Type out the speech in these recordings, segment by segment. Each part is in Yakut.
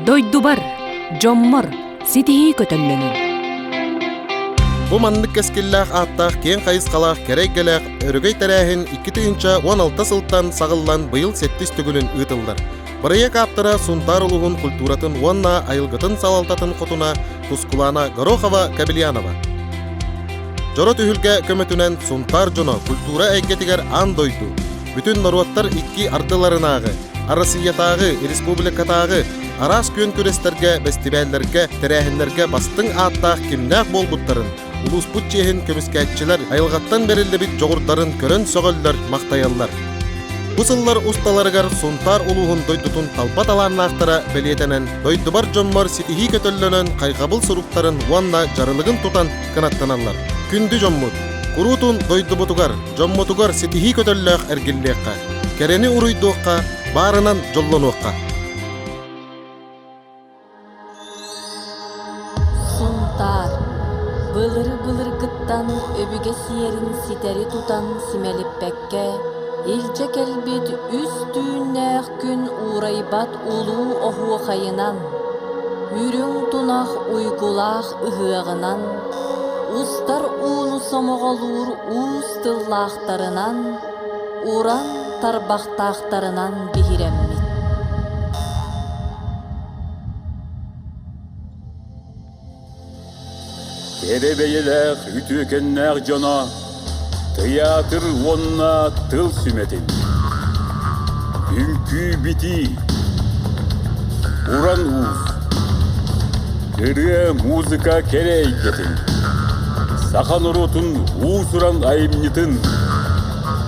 Дойдубар, дьоммор ситиһии көтөллөнүн. Бу маннык кэскиллээх ааттаах киэҥ хайысхалаах кэрэ эйгэлээх өрөгөй тэрээһин 2016 сылтан саҕыллан быйыл сэттис төгүлүн ыытыллар. Бырайыак ааптара Сунтаар улууһун культуратын уонна айылгытын салалтатын хотуна Тускулаана Горохова-Кобельянова. Дьоро түһүлгэ көмөтүнэн Сунтаар дьоно культура эйгэтигэр аан дойду, бүтүн норуоттар икки ардыларынааҕы, Арассыыйатааҕы, республикатааҕы араас күөн күрэстэргэ, бэстибээллэргэ, тэрээһиннэргэ бастыҥ ааттаах кимнээх буолбуттарын, улууспут чиэһин көмүскээччилэр айылҕаттан бэриллибит дьоҕурдарын көрөн сөҕөллөр, махтайаллар. Бу сыллар усталарыгар Сунтаар улууһун дойдутун талба талааннаахтара бэлиэтэнэн, дойдубар дьоммор ситиһии көтөллөнөн хайҕабыл суруктарын уонна дьарылыгын тутан кынаттаналлар. Күндү дьоммут, куруутун дойдубутугар, дьоммутугар ситиһии көтөллөөх эргиллиэххэ, кэрэни уруйдуохха, баарынан дьоллонуохха. Сунтаар былыр-былыргыттан өбүгэ сиэрин ситэри тутан симэлиппэккэ илдьэ кэлбит үс түүннээх күн уурайбат улуу оһуохайынан, үрүҥ тунах уйгулаах ыһыаҕынан, устар ууну сомоҕолуур уус тыллаахтарынан, уран тарбахтаахтарынан биһирэммит. Кэрэ бэйэлээх үтүөкэннээх дьоно тыйаатыр уонна тыл сүмэтин Үҥкүү-битии Уран уус Ырыа, музыка кэрэ эйгэтин Саха норуотун уус-уран айымньытын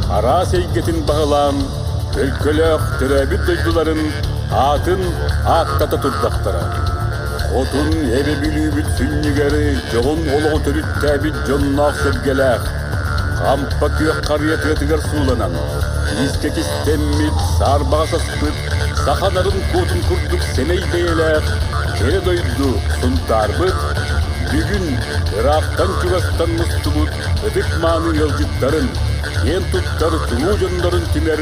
араас эйгэтин баһылаан Төлкөлөөх төрөөбүт дойдуларын аатын ааттата турдахтара. Хотун эбэ Бүлүүбүт сүнньүгэр дьоһун олоҕу төрүттээбит дьонноох-сэргэлээх, хампа күөх харыйа тыатыгар сууланан, киискэ кистэммит, саарбаҕа саспыт, саха нарын куотун курдук сэмэй бэйэлээх кэрэ дойду Сунтаарбыт бүгүн ыраахтан-чугастан мустубут ытык-мааны ыалдьыттарын, киэн туттар чулуу дьоннорун түмэр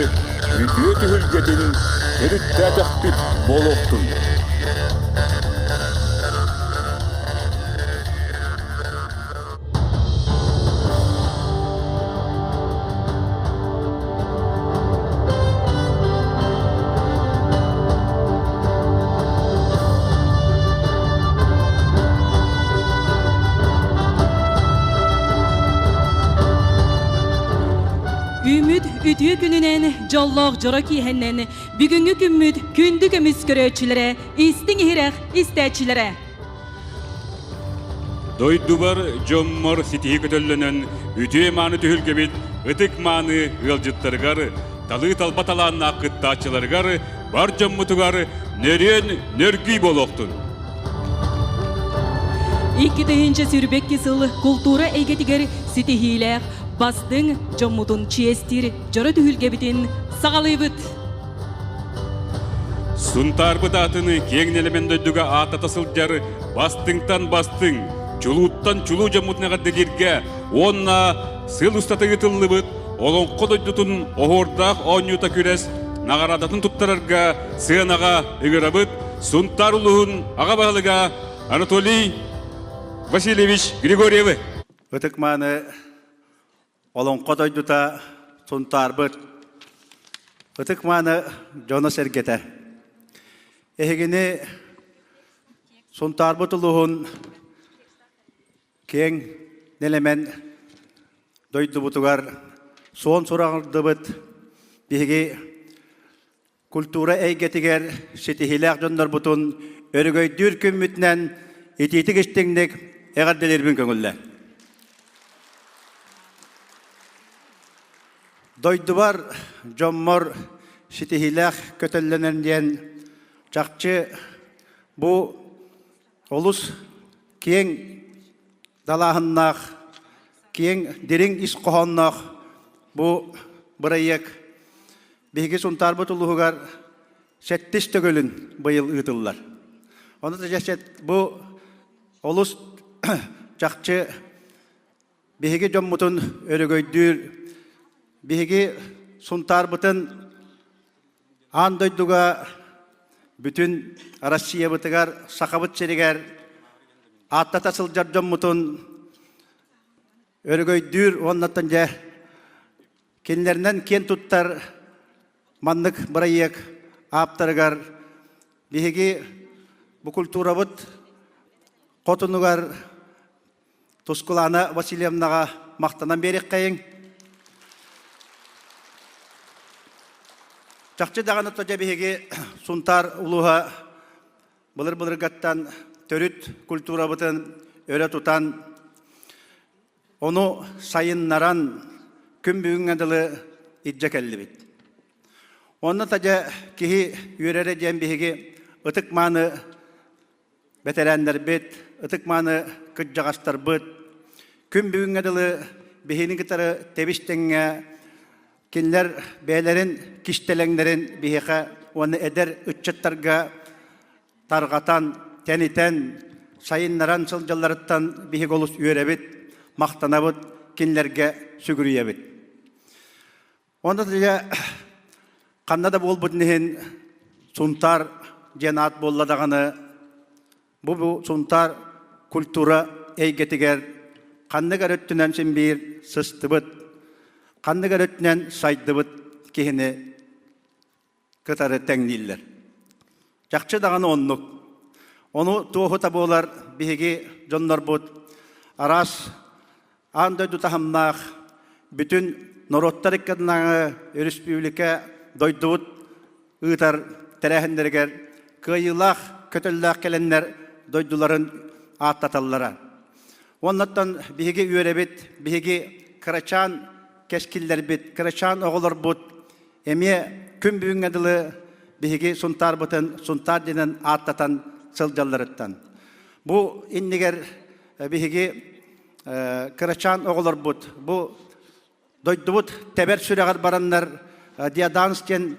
үтүө түһүлгэтин төрүттээтэхпит буолуохтун. Үүмүт үтүө күнүнэн, дьоллоох дьоро киэһэннэн, бүгүҥҥү күммүт күндү көмүс көрөөччүлэрэ, истиҥ иһирэх истээччилэрэ! Дойдубар, дьоммор ситиһии көтөллөнөн, үтүө-мааны түһүлгэбит ытык-мааны ыалдьыттарыгар, талыы-талба талааннаах кыттааччыларыгар, бар дьоммутугар нөрүөн нөргүй буолуохтун! 2022 сыл култуура эйгэтигэр ситиһиилээх бастыҥ дьоммутун чиэстиир дьоро түһүлгэбитин саҕалыыбыт. Сунтаарбыт аатын киэҥ нэлэмэн дойдуга ааттата сылдьар бастыҥтан бастыҥ, чулууттан чулуу дьоммутун эҕэрдэлииргэ уонна сыл устата ыытыллыбыт Олоҥхо дойдутун оһуордаах оонньуута күрэс наҕараадатын туттарарга сыанаҕа ыҥырабыт Сунтаар улууһун аҕа баһылыга Анатолий Васильевич Григорьевы. Ытык-мааны Олоҥхо дойдута Сунтаарбыт ытык-мааны дьоно-сэргэтэ. Эһигини Сунтаарбыт улууһун киэҥ нэлэмэн дойдубутугар суон сураҕырдыбыт биһиги культура эйгэтигэр ситиһиилээх дьоннорбутун өрөгөйдүүр күммүтүнэн итиитик истиҥник эҕэрдэлиирбин көҥүллэ. Дойдубар дьоммор ситиһиилээх көтөллөнөн диэн чахчы бу олус киэҥ далааһыннаах, киэҥ дириҥ ис хоһоонноох бу бырайыак биһиги Сунтаарбыт улууһугар сэттис төгүлүн быйыл ыытыллар. Ону бу олус чахчы биһиги дьоммутун өрөгөйдүүр, биһиги Сунтаарбытын аан дойдуга Бүтүн Россиябытыгар, Сахабыт сиригэр ааттата сылдьар дьоммутун өрөгөйдүүр уоннаттан дьэ кинилэринэн киэн туттар маннык бырайыак ааптарыгар биһиги бу культурабыт хотунугар Тускулаана Васильевнаҕа махтанан биэриэххэйиҥ. Чахчы даҕаны то дьэ биһиги Сунтаар улууһа былыр-былыргаттан төрүт культурабытын өрө тутан, ону сайыннаран күн бүгүҥҥэ дылы илдьэ кэллибит. Онно та дьэ киһи үөрэрэ диэн биһиги ытык-мааны бэтэрээннэрбит, ытык-мааны кырдьаҕастарбыт күн бүгүҥҥэ дылы биһини кытары тэбис-тэҥҥэ кинилэр бэйэлэрин кистэлэҥнэрин биһиэхэ уонна эдэр ыччаттарга тарҕатан, тэнитэн, сайыннаран сылдьалларыттан биһиги олус үөрэбит, махтанабыт, кинилэргэ сүгүрүйэбит. Онно дьэ ханна да буолбутун иһин Сунтаар диэн аат буолла даҕаны бу бу Сунтаар культура эйгэтигэр ханнык эрэ өттүнэн син биир сыстыбыт, ханнык эрэ өттүнэн сайдыбыт киһини кытары тэҥнииллэр. Чахчы даҕаны оннук. Ону туоһута буолар биһиги дьоннорбут араас аан дойду таһымнаах бүтүн норуоттар иккардынааҕы өрөспүүбүлүкэ дойдубут ыытар тэрээһиннэригэр кыайыылаах көтөллөөх кэлэннэр дойдуларын ааттаталлара. Уоннаттан биһиги үөрэбит, биһиги кырачаан кэскиллэрбит, кырачаан оҕолорбут Эмиэ күн бүгүҥҥэ дылы биһиги Сунтаарбытын Сунтаар диэнэн ааттатан сылдьалларыттан. Бу иннигэр биһиги кырачаан оҕолорбут бу дойдубут тэбэр сүрэҕэр бараннар диаданс диэн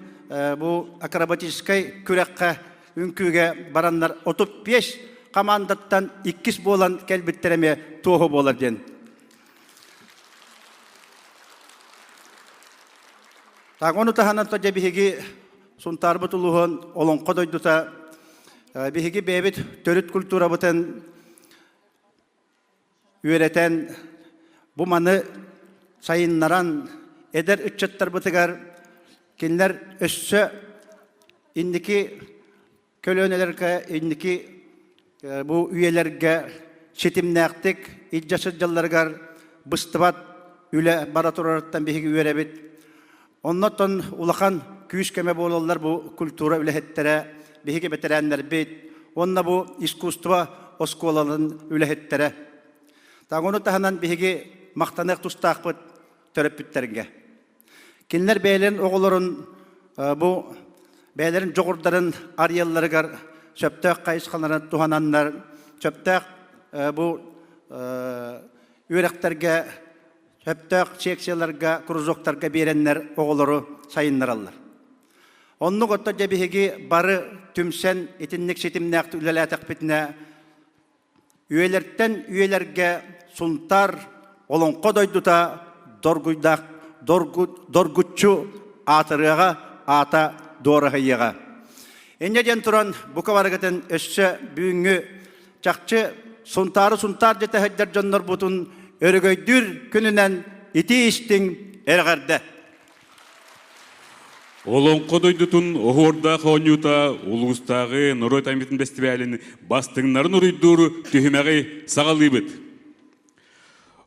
бу акробатическай күрэххэ үҥкүүгэ бараннар 35 командаттан иккис буолан кэлбиттэр эмиэ туоһу буолар диэн. Так, ону таһынан то дьэ биһиги Сунтаарбыт улууһун Олоҥхо дойдута биһиги бэйэбит төрүт культурабытын үөрэтэн бу маны сайыннаран эдэр ыччаттарбытыгар кинилэр өссө инники көлүөнэлэргэ инники бу үйэлэргэ ситимнээхтик илдьэ сылдьалларыгар быстыбат үлэ бара турарыттан биһиги үөрэбит. Оннотон улахан күүс-көмө буолаллар бу культура үлэһиттэрэ, биһиги бэтэрээннэрбит, уонна бу искусство оскуолаларын үлэһиттэрэ. Ону таһынан биһиги махтаныах тустаахпыт төрөппүттэргэ. Кинилэр бэйэлэрин оҕолорун бу бэйэлэрин дьоҕурдарын арыйалларыгар сөптөөх хайысхаларын туһананнар, сөптөөх бу үөрэхтэргэ, сөптөөх секцияларга, кружоктарга биэрэннэр оҕолору сайыннараллар. Оннук отто дьэ биһиги бары түмсэн итинник ситимнээх үлэлээтэхпитинэ Үйэлэртэн үйэлэргэ Сунтаар олоҥхо дойдута доргуйдаах доргуччу аатырыаҕа, аата дуораһыйыаҕа. Инньэ диэн туран, бука барыгытын өссө бүгүҥҥү чахчы Сунтаары Сунтаар дьэтэ сылдьар дьоннорбутун өрөгөйдүүр күнүнэн итии истиҥ эҕэрдэ! Олоҥхо дойдутун оһуордаах оонньуута улуустааҕы норуот айымньытын бэстибээлин бастыҥнарын уруйдуур түһүмэҕи саҕалыыбыт.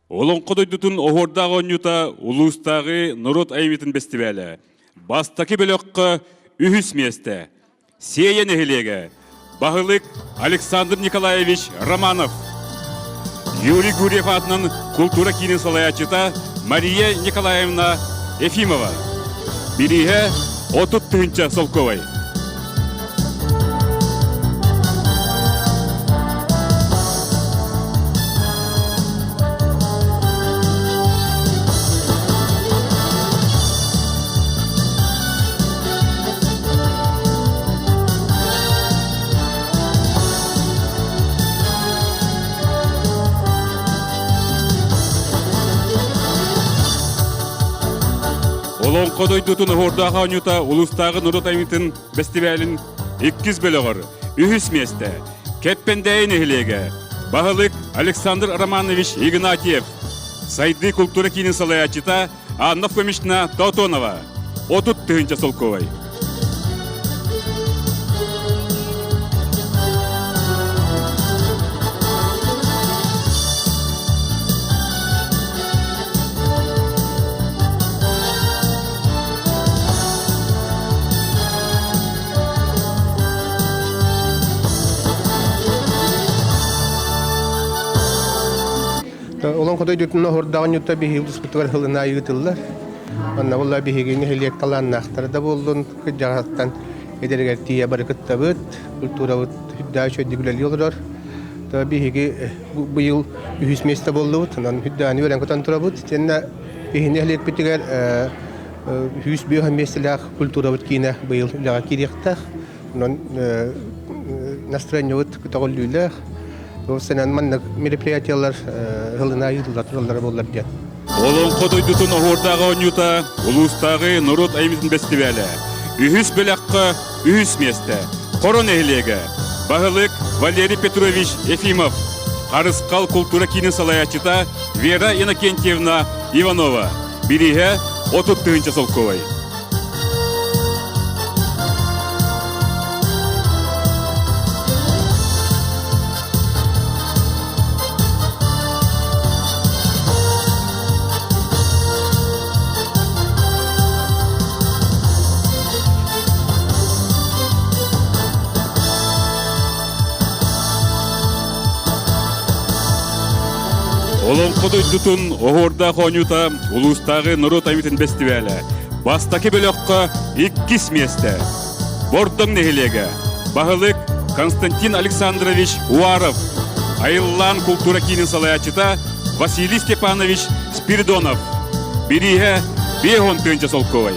Олоҥхо дойдутун оһуордаах оонньуута улуустааҕы норуот айымньытын бэстибээлэ. Бастакы бөлөххө үһүс миэстэ. Сиэйэ нэһилиэгэ. Баһылык Александр Николаевич Романов. Юрий Гурьев аатынан култуура киинин салайааччыта Мария Николаевна Ефимова. Бирииһэ 30 тыһыынча солкуобай. Олоҥхо дойдутун оһуордаах оонньуута улуустааҕы норуот айымньытын бэстибээлин. Иккис бөлөҕөр үһүс миэстэ Кэппэндээйи нэһилиэгэ баһылык Александр Романович Игнатьев, Сайдыы култуура киинин салайааччыта Анна Фомична Тотонова, 30 тыһыынча солкуобай. Олоҥхо дойдутун оһордоҕун ньутта биһиги улууспутугар һылын аайы ыытыллар. Онно буолла биһиги нэһилиэк талааннаахтара да буоллун, кырдьаҕастан эдэригэр тиийэ бары кыттабыт, культурабыт үрдээх үчүгэйдик үлэлии олорор. Биһиги быйыл үһүс миэстэ буоллубут, онон үрдээн үөрэн көтөн турабыт. Итиэннэ биһиги нэһилиэкпитигэр 105 миэстэлээх культурабыт киинэ быйыл үлэҕэ киириэхтээх. Онон настроениебыт көтөҕүллүүлээх. Сэнэн маннык мероприятиялар ылына ыытылла тураллара буоллар диэн. Олоҥхо дойдутун оһуордааҕы оонньуута улуустааҕы норуот айымньытын бэстибээлэ. Үһүс бөлөххө үһүс миэстэ. Хоро нэһилиэгэ. Баһылык Валерий Петрович Ефимов. Харысхал култуура киинин салайааччыта Вера Иннокентьевна Иванова. Бирииһэ 30 тыһыынча солкуобай. Олоҥхо дойдутун оһуордаах оонньуута улуустааҕы норуот айымньытын бэстибээлэ бастакы бөлөххө иккис миэстэ. Бордоҥ нэһилиэгэ баһылык Константин Александрович Уаров, Айыллаан култуура киинин салайааччыта Василий Степанович Спиридонов. Бирииһэ 50 тыһыынча солкуобай.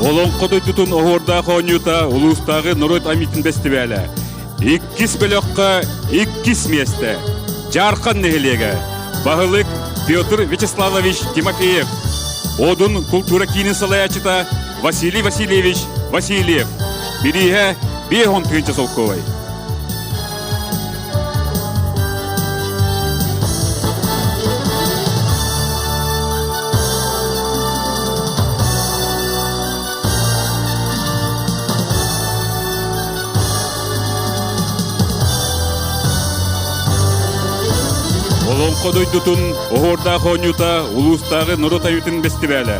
Олоҥхо дойдутун оһуордаах оонньуута улуустааҕы норуот айымньытын бэстибээлэ. Иккис бөлөххө иккис миэстэ. Дьаархан нэһилиэгэ. Баһылык Петр Вячеславович Тимофеев. Одун култуура киинин салайааччыта Василий Васильевич Васильев. Бирииһэ 50 тыһыынча солкуобай. Олоҥхо дойдутун оһуордаах оонньуута улуустааҕы норуот айымньытын бэстибээлэ.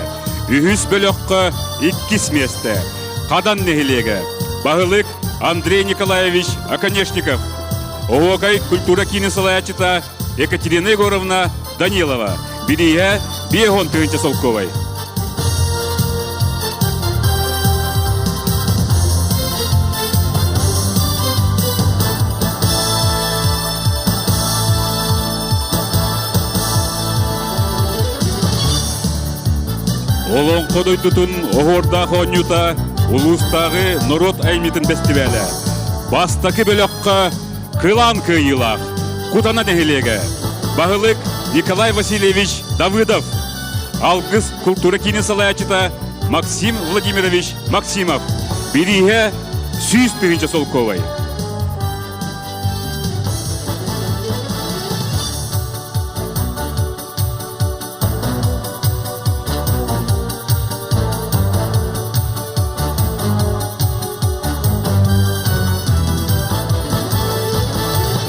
Үһүс бөлөххө иккис миэстэ. Хадан нэһилиэгэ. Баһылык Андрей Николаевич Оконешников. Оһуокай культура киинин салайааччыта Екатерина Егоровна Данилова. Бирииһэ 50 тыһыынча солкуобай. Олоҥхо дойдутун оһуордаах оонньуута улуустааҕы норуот айымньытын бэстибээлэ. Бастакы бөлөххө Кылаан кыайыылаах Кутана нэһилиэгэ баһылык Николай Васильевич Давыдов, Алгыс култуура киинин салайааччыта Максим Владимирович Максимов, бирииһэ 100 тыһыынча солкуобай.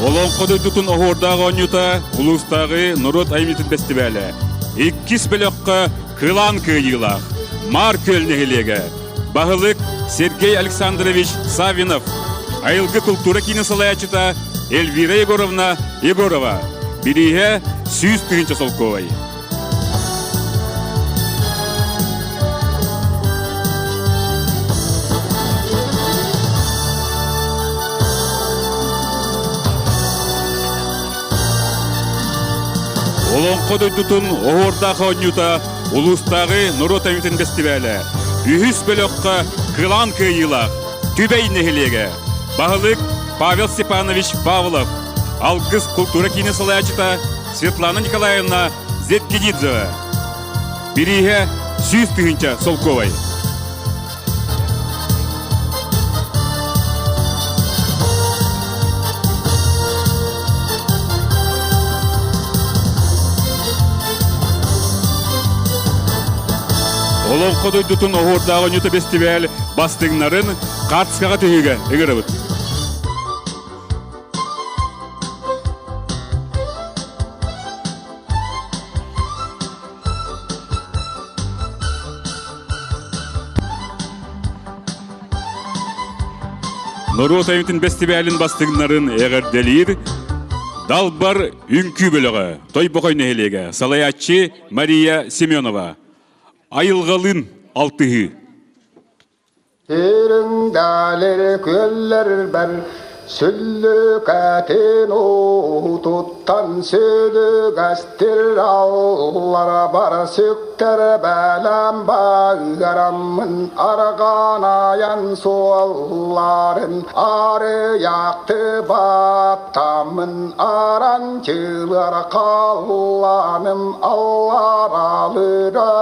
Олоҥхо дойдутун оһуордаах оонньуута улуустааҕы норуот айымньытын бэстибээлэ. Иккис бөлөххө Кылаан кыайыылаах Маар Күөл нэһилиэгэ баһылык Сергей Александрович Саввинов, айылгы култуура киинин салайааччыта Эльвира Егоровна Егорова, бирииһэ 100 тыһыынча солкуобай. Олоҥхо дойдутун оһуордаах оонньуута Улуустааҕы норуот айымньытын бэстибээлэ үһүс бөлөххө кылаан кыайыылаах Түбэй нэһилиэгэ баһылык Павел Степанович Павлов, Алгыс култуура киинин салайааччыта Светлана Николаевна Зеткидидзева. Бирииһэ 100 000 солкуобай. Олоҥхо дойдутун оһуордааҕы ньута бэстибээл бастыҥнарын хаартыскаҕа түһүүгэ ыҥырабыт. Норуот айымньытын бэстибээлин бастыҥнарын эҕэрдэлиир Далбар үҥкүү бөлөҕө Тойбохой нэһилиэгэ салайааччы Мария Семенова Айылҕалыын алтыһыы Ириҥдээлэр күөллэрбэр сүллүкэтин уутуттан сүлүгэстир аллара бар сүктэр бэлэм баҕараммын арҕаанайан суолларын арыйаахты баттаммын аранчылар халлааным алларалыра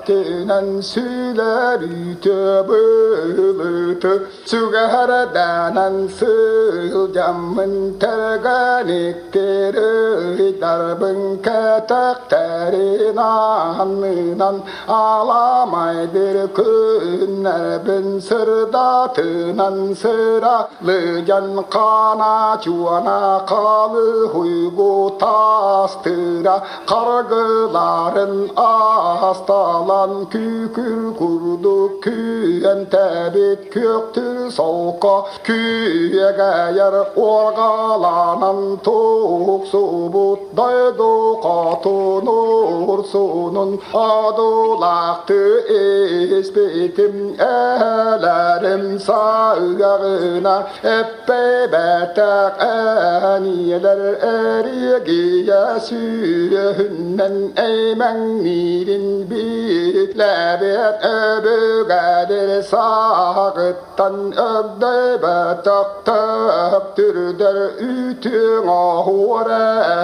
түнэн сүлэр Төбөлөтө сүгэһэрдэнэн сылдьаммын тэргэниктэр ыйдарбын кэтэхтэрин аннынан аламайдыр күннэрбин сырдатынан сыралыдьан хаана чуона халы хуйгу тастыра Каргыларын асталан күкүр курдук күйэн тэбит күөктүр солко күйэгэйэр уоргаланан тууксубут дойду хотунур сунун одулаахты испитим элэрим саыгагына Эппэбэтэх эниэлэр эриэгийэ сүөһүнэн эймэҥниирин биилээбит өбүгэлэр сааҕыттан өгдөйбөтөх төптүрдэр үтүөҥ оһуор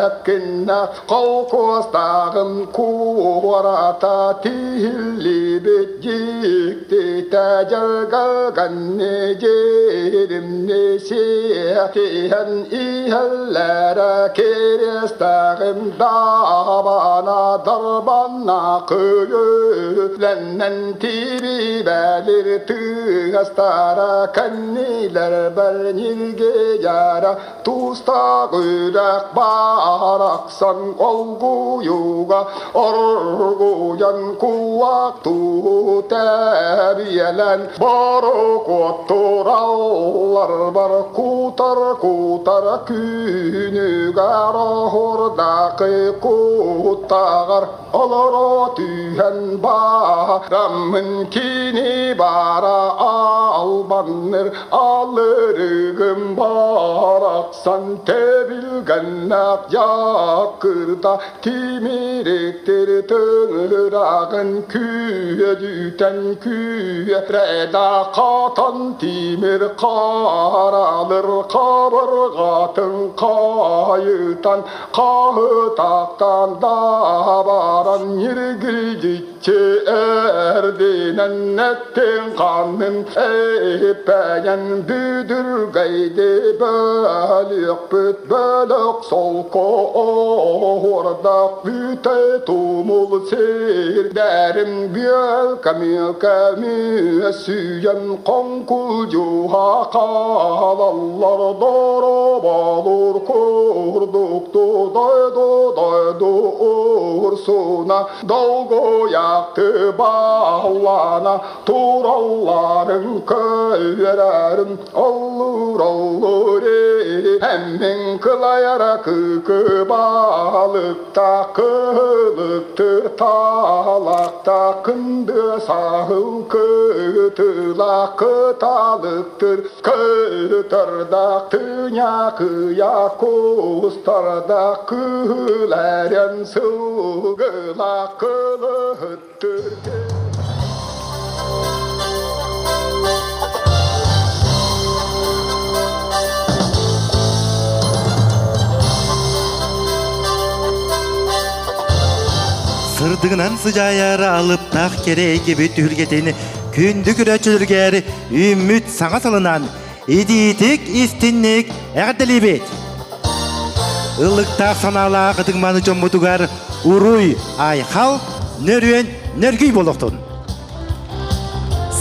эпкиннэ Холкуостааҕым куората тиһиллибит дьиктитэ дьаргалганны дьиримни сиэтиһэн иһэллэрэ кириэстээҕим даабана дарбанна көлүлэннэн тирибэлир тыастара кэннилэрбэр ньиргийэрэ Туустаах үрэх барахсан олгуйуга оргуйан кулак туу тэбиэлэн борокуоттураллар бар кутар кутар күнүгэр оһурдакы куттаҕар олоро түһэн бараммын кини бара албанныр алырыгым барахсан тэбилгэннээх дьаакырда тимириктир тыҥырагын күөдүтэн күөрэда хатан тимир харалыр қабырғатын қайытан Хаһытахтан да баран ньиргийдиччи эрдинэн эттин ханнын эппэйэн бүдүргэйди бөлүөхпүт бөлөх солко оһуордах бүтэ тумул сирдэрим бүөл көмү көмү сүүйэн хоҥкулдьуһа хаалаллар дороболур курдукту дойду дойду урсуна долгуйақты баллана туралларын көрәрім оллур оллур. Эммин кылайара кыкы балыкта кылыктыр талакта кынды саһыл кытыла кыталыктыр кытырда тыня кыя кустарда кыһылэрен сылгыла кылыһыттыр. Сырдыгынан сыдьаайар алыптаах кэрэ эйгэбит түһүлгэтин күндү көрөөччүлэргэр үүммүт саҥа сылынан итиитик истинник эҕэрдэлиибит! Ыллыктаах санаалаах ытыгманы дьоммутугар уруй, айхал, нөрүөн, нөргүй буолуохтун!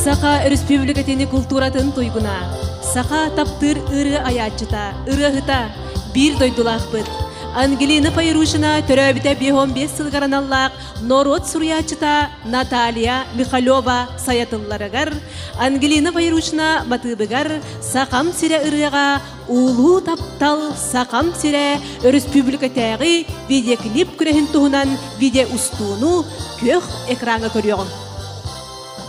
Саха Өрөспүүбүлүкэтин култууратын туйгуна, саха таптыыр ырыа айааччыта, ырыаһыта, биир дойдулаахпыт. Ангелина Файрушина төрөөбүтэ 55 сылыгар аналлаах норуот суруйааччыта Наталья Михалева сайатылларыгар, Ангелина Файрушина матыыбыгар «Сахам сирэ» ырыаҕа Улуу таптал Сахам сирэ өрөспүүбүлүкэтээҕи видеоклип күрэһин туһунан видеоустууну күөх экраҥҥа көрүөҕүҥ.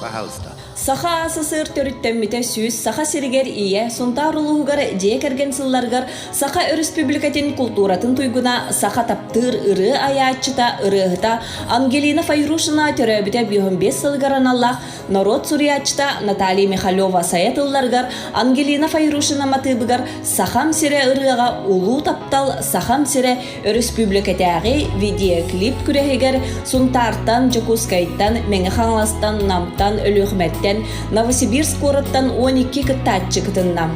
Пожалуйста. Саха АССР төрүттэммитэ 100 Саха сиригэр Ийэ, Сунтаар улууһугар дьиэ кэргэн сылларыгар Саха Өрөспүүбүлүкэтин култууратын туйгуна, саха таптыыр ырыа айааччыта, ырыаһыта Ангелина Файрушина төрөөбүтэ 55 сылыгар аналлаах Норуот суруйааччыта Наталья Михалева сайа тылларыгар Ангелина Файрушина матыыбыгар «Сахам сирэ» ырыаҕа «Улуу таптал Сахам сирэ» өрөспүүбүлүкэтээҕи видеоклип күрэһигэр Сунтаартан, Дьокуускайтан, Мэҥэ Хаҥаластан, Намтан, Өлүөхүмэттэн, Новосибирск куораттан 12 кыттааччы кытынна.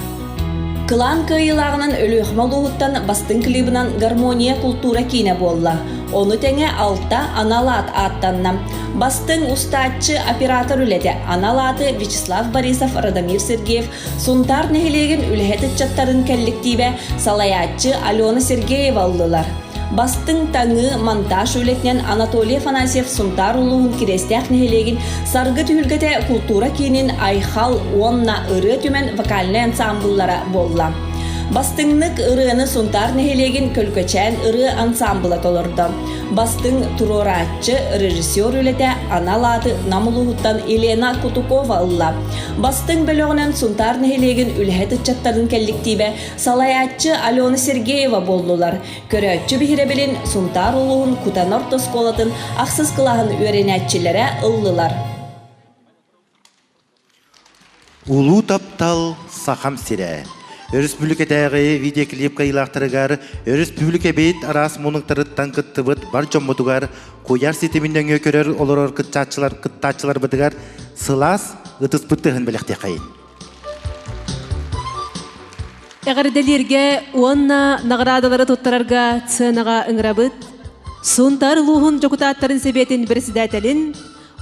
Кылаан кыайыылааҕынан Өлүөхүмэ улууһуттан бастыҥ клибынан «Гармония култуура киинэ» буолла. Ону тэҥэ алта анал аат ааттанна. Бастыҥ устааччы оператор үлэтэ анал ааты Вячеслав Борисов, Радомир Сергеев, Сунтаар нэһилиэгин үлэһит ыччаттарын кэлликтиибэ салайааччы Алена Сергеева ыллылар. Бастыҥ таҥыы монтаж үлэтинэн Анатолий Афанасьев Сунтаар улууһун Кириэстээх нэһилиэгин Саргы түһүлгэтэ култуура киинин Айхал уонна Ырыа түмэн вокальнай ансаамбыллара буолла. Бастыҥнык ырыаны Сунтаар нэһилиэгин Көлкөчөөн ырыа ансаамбыла толордо. Бастыҥ туруорааччы, режиссер үлэтэ анал ааты Нам улууһуттан Елена Кутукова ылла. Бастыҥ бөлөҕүнэн Сунтаар нэһилиэгин үлэһит ыччаттарын кэлликтиибэ салайааччы Алена Сергеева буоллулар. Көрөөччү биһирэбилин Сунтаар улууһун Кутан орто оскуолатын ахсыс кылааһын үөрэнээччилэрэ ыллылар. Улуу таптал Сахам сирэ. Өрөспүүбүлүкэтээҕи видеоклип кыайыылаахтарыгар өрөспүүбүлүкэбит араас муннуктарыттан кыттыбыт бар дьоммутугар куйаар ситимин нөҥүө көрөр олорор кыттааччылар кыттааччыларбытыгар сылаас ытыспыт тыаһын бэлэхтиэххэйин. Эҕэрдэлииргэ уонна наҕараадалары туттарарга сценаҕа ыҥырабыт Сунтаар улууһун дьокутааттарын сэбиэтин председателин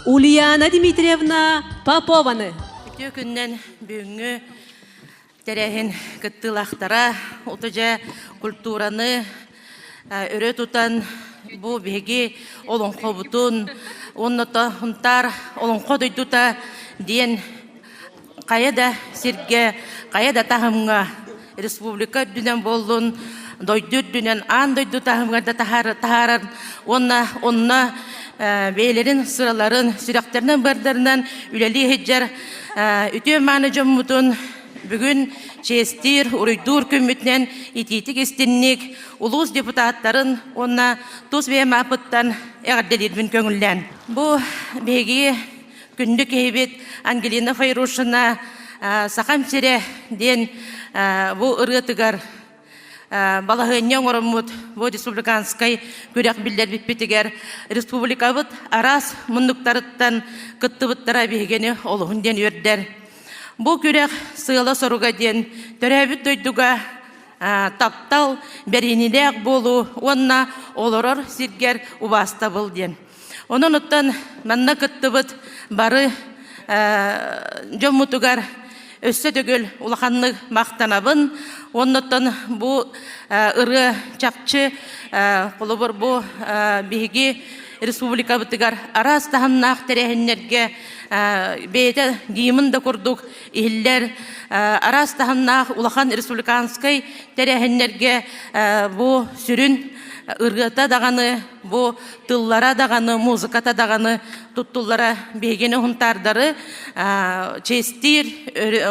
Ульяна Дмитриевна Попованы. Үтүө күннэн бүгүҥҥү тэрээһин кыттыылаахтара утудьа культураны өрө тутан бу биһиги олоҥхобутун уонна Сунтаар олоҥхо дойдута диэн хайа да сиргэ, хайа да таһымҥа республика үрдүнэн буоллун, дойду үрдүнэн, аан дойду таһымыгар да таһаарар уонна онно бэйэлэрин сыраларын, сүрэхтэринэн-быардарынан үлэлии сылдьар үтүө-мааны дьоммутун бүгүн чиэстиир, уруйдуур күммүтүнэн итиитик истинник улуус депутаттарын уонна тус бэйэм ааппыттан эҕэрдэлиирбин көҥүллээн. Бу биһиги Күндү киһибит Ангелина Файрушина «Сахам сирэ» диэн бу ырыатыгар балаһыанньа оҥороммут бу республиканскай күрэх биллэрбиппитигэр республикабыт араас муннуктарыттан кыттыбыттара биһигини олуһун диэн үөрдэр. Бу күрэх сыала-соруга диэн төрөөбүт дойдуга таптал, бэриниилээх буолуу уонна олорор сиргэр убаастабыл диэн. Онон оттон манна кыттыбыт бары дьоммутугар өссө төгүл улаханнык махтанабын. Оннуттан бу ырыа чахчы холобур бу биһиги республикабытыгар араас таһымнаах тэрээһиннэргэ бэйэтэ гимн да курдук иһиллэр араас таһымнаах улахан республиканскай тэрээһиннэргэ бу сүрүн ырыата даҕаны бу тыллара даҕаны музыката даҕаны туттуллара биһигини уһунтаардары чиэстиир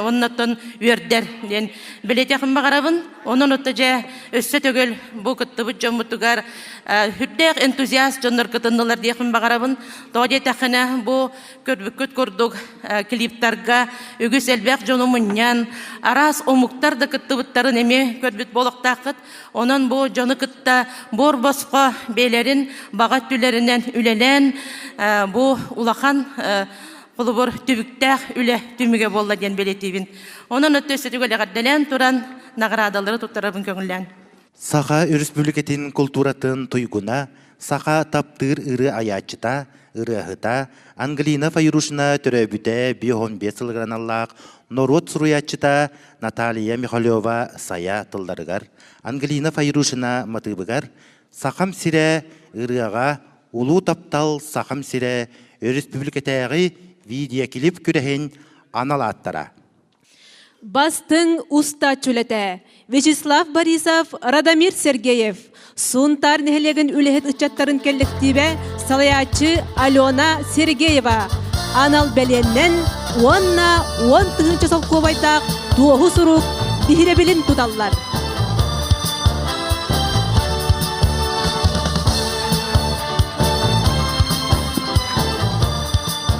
оннотон үөрдэр диэн бэлиэтиэхин баҕарабын. Онон отто дьэ өссө төгүл бу кыттыбыт дьоммутугар сүрдээх энтузиаст дьоннор кытыннылар диэхин баҕарабын. Тоҕо диэтэххинэ бу көрбүккүт курдук клиптарга үгүс элбэх дьону мунньан араас омуктар да кыттыбыттарын эмиэ көрбүт буолуохтааххыт. Онон бу дьону кытта буор босхо бэйэлэрин баҕа өттүлэринэн үлэлээн бу улахан холобур түбүктээх үлэ түмүгэ буолла диэн бэлиэтиибин. Онон өттө өссө эҕэрдэлээн туран наҕараадалары туттарабын көҥүллээн. Саха Өрөспүүбүлүкэтин култууратын туйгуна, саха таптыыр ырыа айааччыта, ырыаһыта Ангелина Файрушина төрөөбүтэ 55 сылыгар аналлаах норуот суруйааччыта Наталья Михалева «Сайа» тылларыгар, Ангелина Файрушина матыыбыгар «Сахам сирэ» ырыаҕа Улуу таптал Сахам сирэ өрөспүүбүлүкэтээҕи видеоклип күрэһин анал ааттара. Бастыҥ устааччы үлэтэ Вячеслав Борисов, Радомир Сергеев, Сунтаар нэһилиэгин үлэһит ыччаттарын кэллэктиибэ салайааччы Алена Сергеева анал бэлиэннэн уонна 10 тыһыынча солкуобайдаах туоһу сурук биһирэбилин туталлар.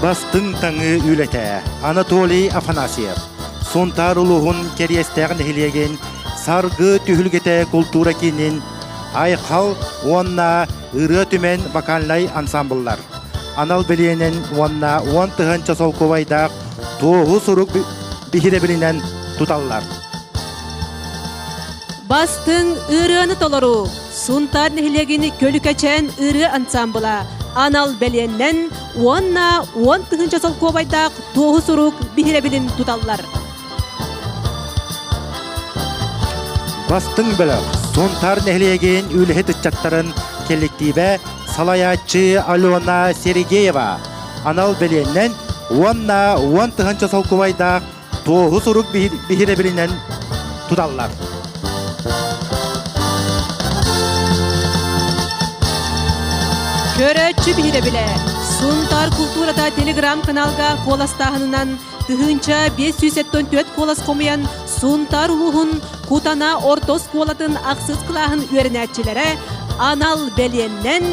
Бастыҥ таҥыы үлэтэ Анатолий Афанасьев Сунтаар улууһун Кэриэстээх нэһилиэгин Саргы түһүлгэтэ култуура киинин Айхал уонна Ырыа түмэн вокальнай ансамбллар анал бэлиэнэн уонна 10 тыһыынча солкуобайдаах туоһу сурук биһирэбилинэн туталлар. Бастыҥ ырыаны толоруу Сунтаар нэһилиэгин Көлүкэчээн ырыа ансамбла анал бэлиэннэн уонна 10 тыһыынча солкуобайдаах туоһу сурук биһирэбилин туталлар. Бастыҥ бөлөх Сунтаар нэһилиэгин үлэһит ыччаттарын кэлликтиибэ салайааччы Алена Сергеева анал бэлиэннэн уонна 10 тыһыынча солкуобайдаах туоһу сурук биһирэбилинэн туталлар. Көрөөччү биһирэбилэ Сунтаар култуурата телеграм-каналга куоластааһынынан 1574 куолас хомуйан Сунтаар улууһун Кутана орто оскуолатын ахсыс кылааһын үөрэнээччилэрэ анал бэлиэннэн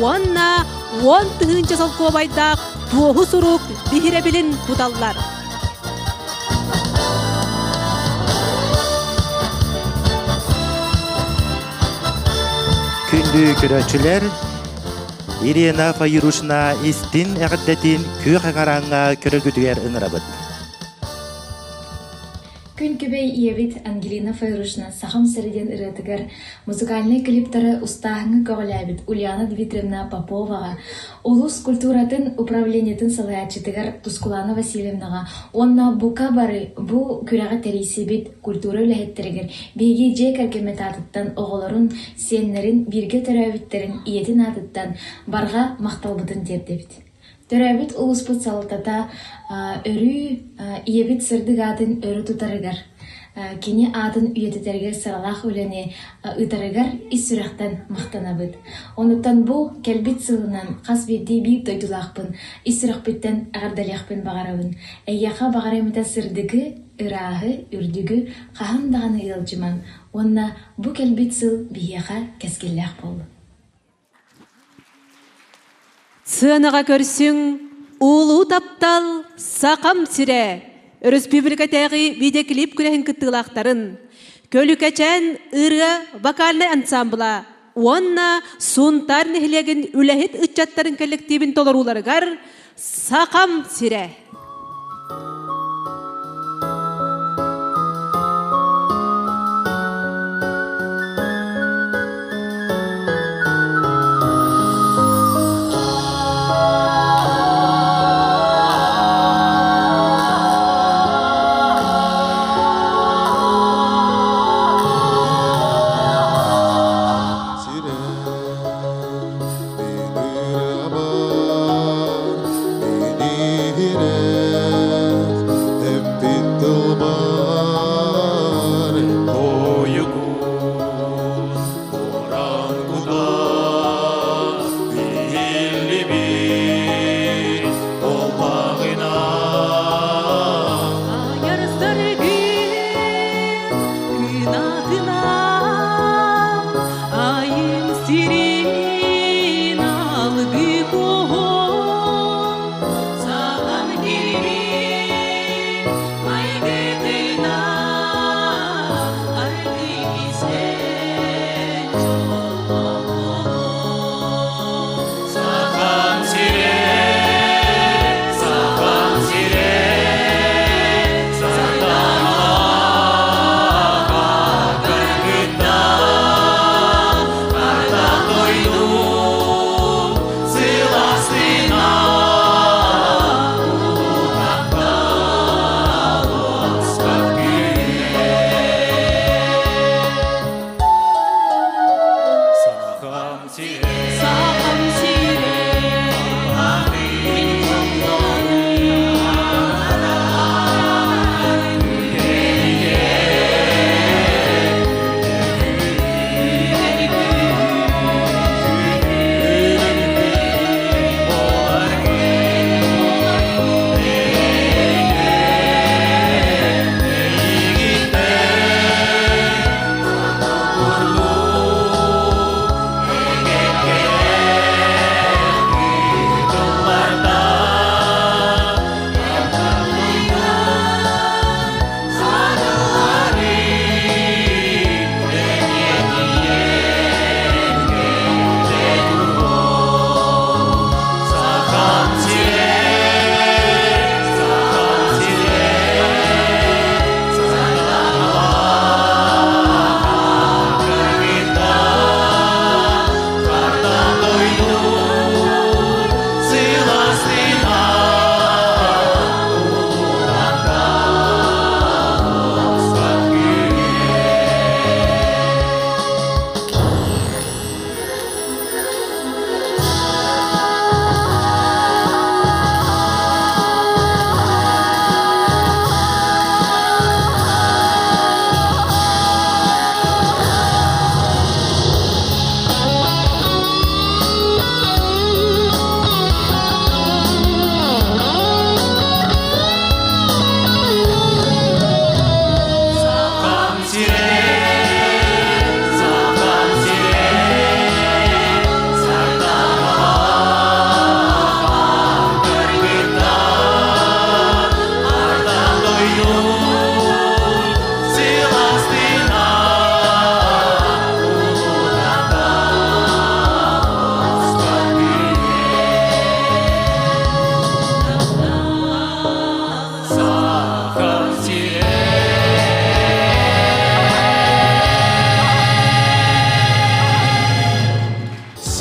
уонна 10 тыһыынча солкуобайдаах туоһу сурук биһирэбилин туталлар. Күндү көрөөччүлэр, Ирина Файрушина истин эҕэрдэтин күөх экраҥҥа көрөргүтүгэр ыҥырабыт. Күн күбэй ийэбит Ангелина Файрушина «Сахам сирэ» диэн ырыатыгар музыкальнай клиптары устааһыҥҥа көҕүлээбит Ульяна Дмитриевна Поповаҕа, улуус культуратын управлениетын салайааччытыгар Тускулана Васильевнаҕа уонна бука бары бу күрэҕи тэрийсибит культура үлэһиттэригэр биһиги дьиэ кэргэммит аатыттан оҕолорун, сиэннэрин, бииргэ төрөөбүттэрин ийэтин аатыттан барҕа махталбытын тиэрдэбит. Төрөөбүт улууспут салалтата өрүү ийэбит сырдык аатын өрө тутарыгар, кини аатын үйэтитэригэр сыралаах үлэни ыытарыгар ис сүрэхтэн махтанабыт. Онуттан бу кэлбит сылынан хас биирдии биир дойдулаахпын ис сүрэхпиттэн эҕэрдэлиэхпин баҕарабын. Эйиэхэ баҕарыам этэ сырдыгы, ырааһы, үрдүгү хаһан даҕаны ыалдьымаҥ уонна бу кэлбит сыл биһиэхэ кэскиллээх буоллун. Сыанаҕа көрсүҥ, улуу таптал, Сахам сирэ! Өрөспүүбүлүкэтээҕи видеоклип күрэһин кыттыылаахтарын, Көлүкэчээн ырыа вокальнай ансамбла уонна Сунтаар нэһилиэгин үлэһит ыччаттарын коллективин толорууларыгар Сахам сирэ! Сирэ,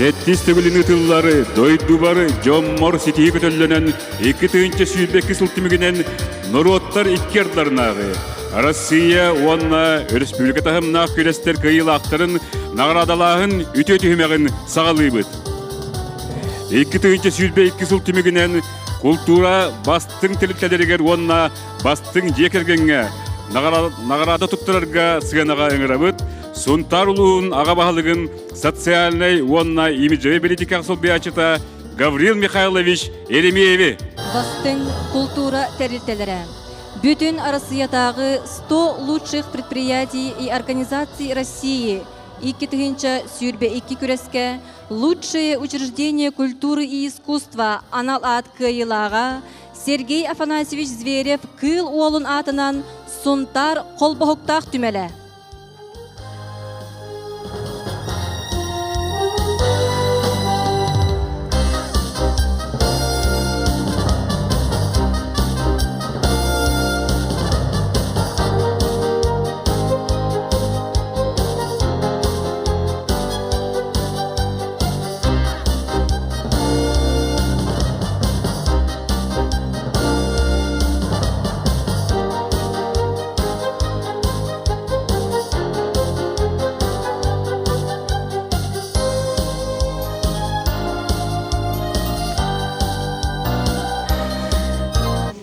Сэттис төгүлүн ыытыллар дойдубар дьоммор ситиһии көтөллөнөн 2022 сыл түмүгүнэн норуоттар икки ардыларынааҕы Россия уонна өрөспүүбүлүкэ таһымнаах күрэстэр кыайыылаахтарын наҕараадалааһын үтүө түһүмэҕин саҕалыыбыт. 2022 сыл түмүгүнэн култуура бастыҥ тэрилтэлэригэр уонна бастыҥ дьиэ кэргэҥҥэ наҕараада туттарарга сыанаҕа ыҥырабыт. Сунтаар улууһун аҕа баһылыгын социальнай уонна имиджевэй политикаҕа солбуйааччыта Гаврил Михайлович Еремееви. Бастыҥ култуура тэрилтэлэрэ. Бүтүн Арассыыйатааҕы 100 лучших предприятий и организаций России 2022 күрэскэ Лучшее учреждение культуры и искусства анал аат кыайыылааҕа Сергей Афанасьевич Зверев Кыыл Уолун аатынан Сунтаар холбоһуктаах түмэлэ.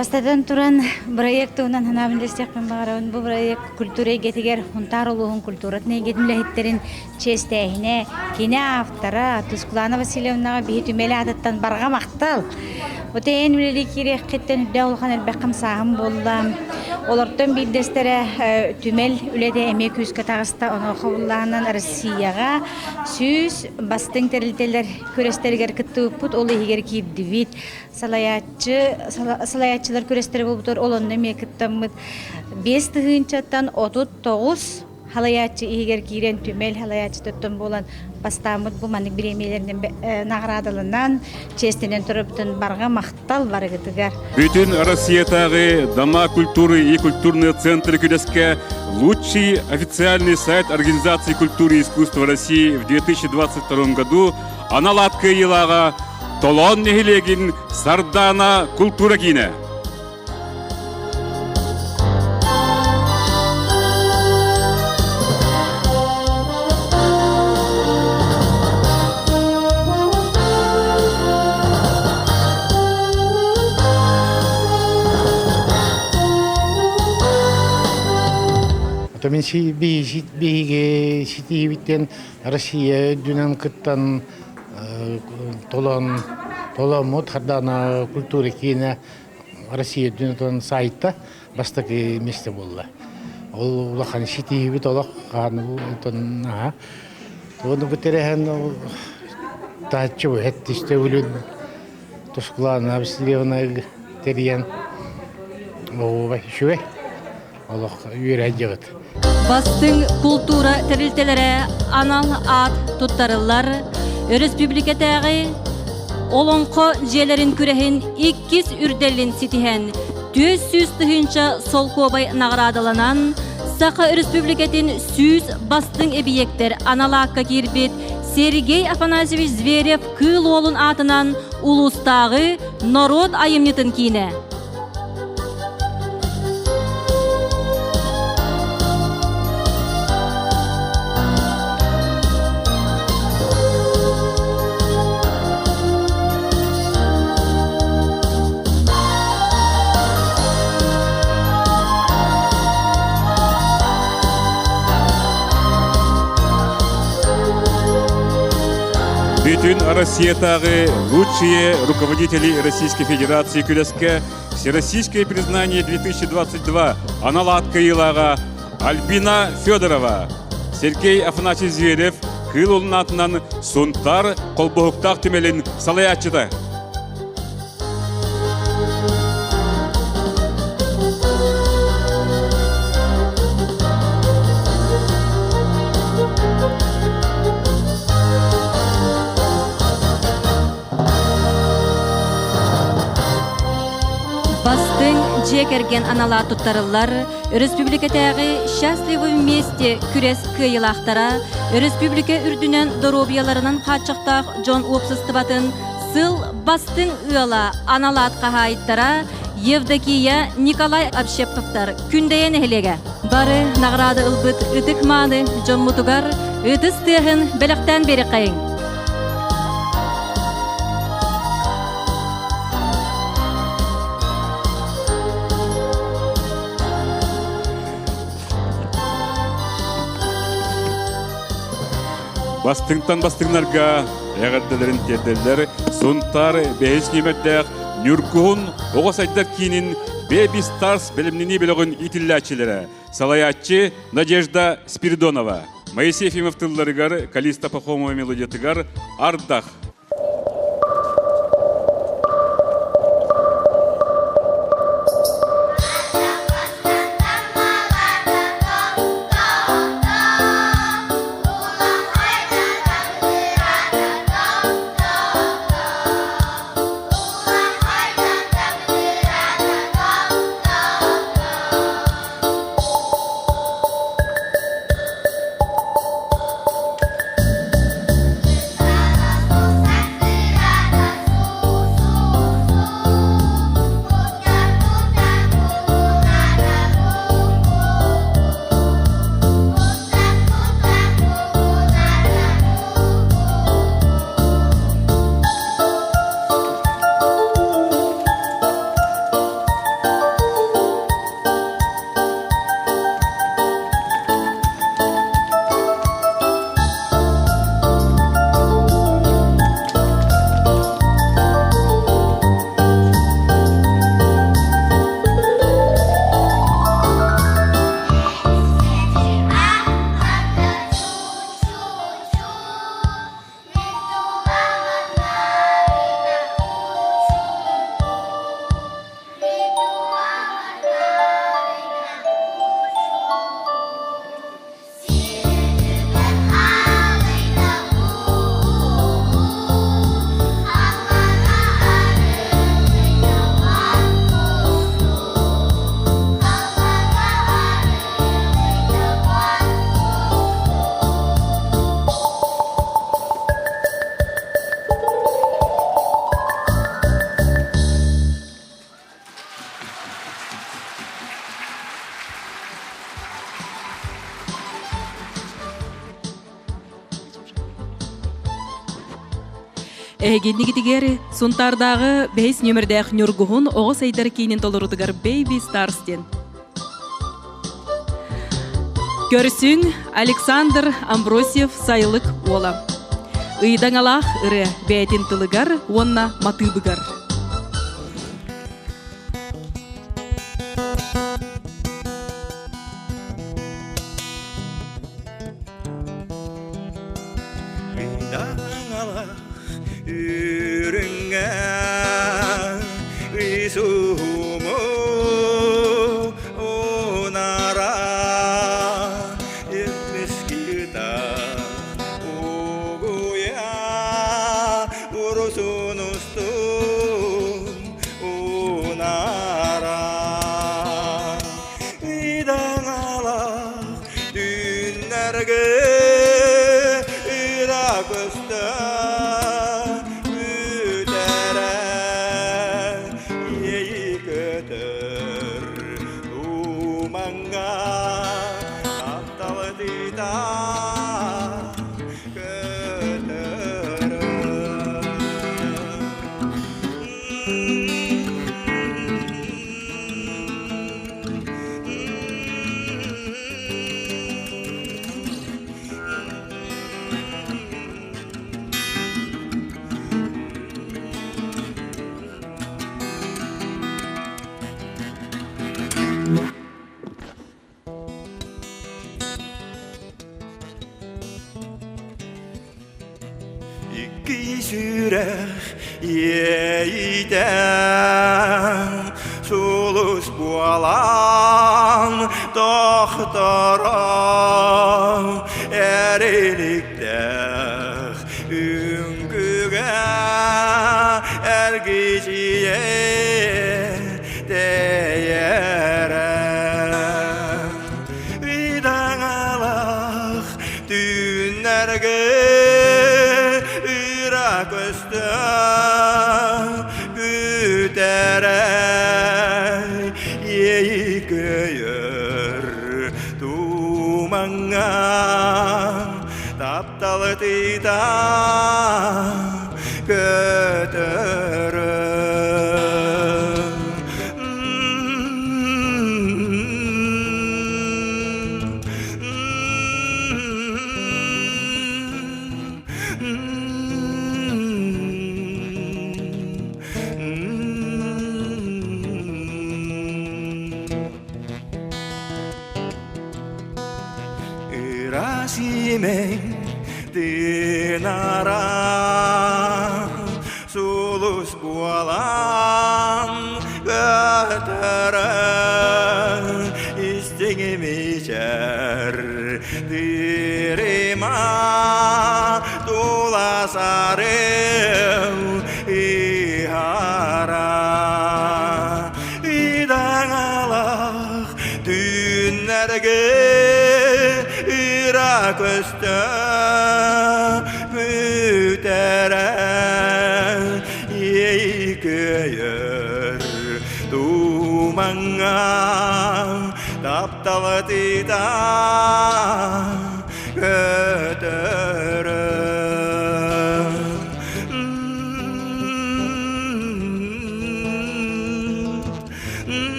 Бастатан туран, бырайыак туһунан санаабын үллэстиэхпин баҕарабын. Бу бырайыак культура эйгэтигэр Хунтаар улууһун культуратын эйгэтин үлэһиттэрин чиэстээһинэ, кини автора Тускулаана Васильевнаҕа биһи түмэл аатыттан барҕа махтал! Бу тэйэн үлэлии киириэххиттэн үрдээх улахан элбэх хамсааһын буолла. Олортон биирдэстэрэ түмэл үлэтэ эмиэ күүскэ таҕыста. Онуоха буллаһынан Россияҕа 100 бастыҥ тэрилтэлэр күрэстэригэр кыттыбыппыт, ол иһигэр киирдибит. Салайааччы салайааччылар күрэстэрэ буолбутугар ол онно эмиэ кыттаммыт 5 тыһыынчаттан 39 халайааччы иһигэр киирэн түмэл халайааччытыттан буолан бастааммыт бу маннык бириэмийэлэринэн наҕараадаланан чиэстэнэн турарбытын барҕа махтал барыгытыгар. Бүтүн Россиятааҕы Дома культуры и культурные центры күрэскэ лучший официальный сайт Организации культуры и искусства России в 2022 году анал аат кыайыылааҕа Толоон нэһилиэгин Сардаана култуура киинэ. Мин биһиги ситиһибиттэн Россия үрдүнэн кыттан толон толоммут Хардана культура киинэ Россия үрдүнэн сайта бастакы месте буолла. Ол улахан ситиһибит олох хааны онтон аха. Оны бу тэрээһин тааччы бу хэттисте үлүн Тускулаана Васильевна тэрийэн үчүгэй олох үөрэ дьыгыт. Бастыҥ култуура тэрилтэлэрэ анал аат туттарыллар. Өрөспүүбүлүкэтээҕи Олоҥхо дьиэлэрин күрэһин иккис үрдэлин ситиһэн, 400 тыһыынча солкуобай наҕараадаланан, Саха Өрөспүүбүлүкэтин 100 бастыҥ эбийиэктэр анал аакка киирбит Сергей Афанасьевич Зверев Кыыл Уолун аатынан улуустааҕы норуот айымньытын киинэ. Бүтүн Россиятааҕы лучшие руководители Российской Федерации күрэскэ Всероссийское признание 2022 анал аат кыайыылааҕа Альбина Федорова, Сергей Афанасьевич Зверев Кыыл Уолун аатынан Сунтаар холбоһуктаах түмэлин салайааччыта. Бастыҥ дьиэ кэргэн анала туттарыллар өрөспүүбүлүкэтээҕи «Счастливы вместе» күрэс кыайыылаахтара өрөспүүбүлүкэ үрдүнэн доруобуйаларынан хааччахтаах дьон уопсастыбатын сыл бастыҥ ыала анал аат хаһаайыттара Евдокия Николай Общепковтар Күндэйэ нэһилиэгэ бары наҕараада ылбыт ытык-мааны дьоммутугар ытыс тыаһын бэлэхтээн биэриэххэйиҥ. Бастыҥтан бастыҥнарга эҕэрдэлэрин тиэрдэллэр Сунтаар бэһис нүөмэрдээх Ньургуһун оҕо сайдар киинин Baby Stars бэлэмнэнии бөлөҕүн иитиллээччилэрэ салайааччы Надежда Спиридонова, Моисей Ефимов тылларыгар Калиста Пахомова мелодиятыгар Ардах. Эһигиннигитигэр Сунтаардааҕы бэһис нүөмэрдээх Ньургуһун оҕо сайдар киинин толорутугар Baby Stars диэн. Көрсүҥ Александр Амбросьев Сайылык уола. Ыйдаҥалаах ырыа бэйэтин тылыгар уонна матыыбыгар. Ыйдаҥалаах үрүҥҥэ Иисуһуму унара Имискита угуя Урусун устун унара Ыйдаҥалаах Түүннэргэ ыра көстө бүтэрэ иэйи көтөр тумаҥҥа тапталытыта көтөрө. Икки сүрэх иэйитэ сулус буолан тохторо эриликтээх үҥкүүгэ эргичийэ. Тэйэрэ Ыдаҥалах түүннэргэ Ыра көстө Күтэрэ Иэйи көйөр Тумаҥҥа Тапталы тыыта Көтөрө. Ыраас имэҥ тыынара сулус буолан көтөрө истиҥ мичэр тыырыма тула сарыл ыһара Ыдаҥалах түүннэргэ ыра көстө бүтэрэ иэйи көйөр тумаҥҥа тапталы тыыта көтөрө.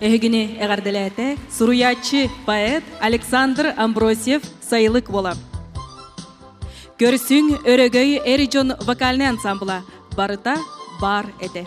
Эһигини эҕэрдэлээтэ суруйааччы, поэт Александр Амбросьев Сайылык буола. Көрсүҥ Өрөгөй эр дьон вокальнай ансамбла барыта баар этэ.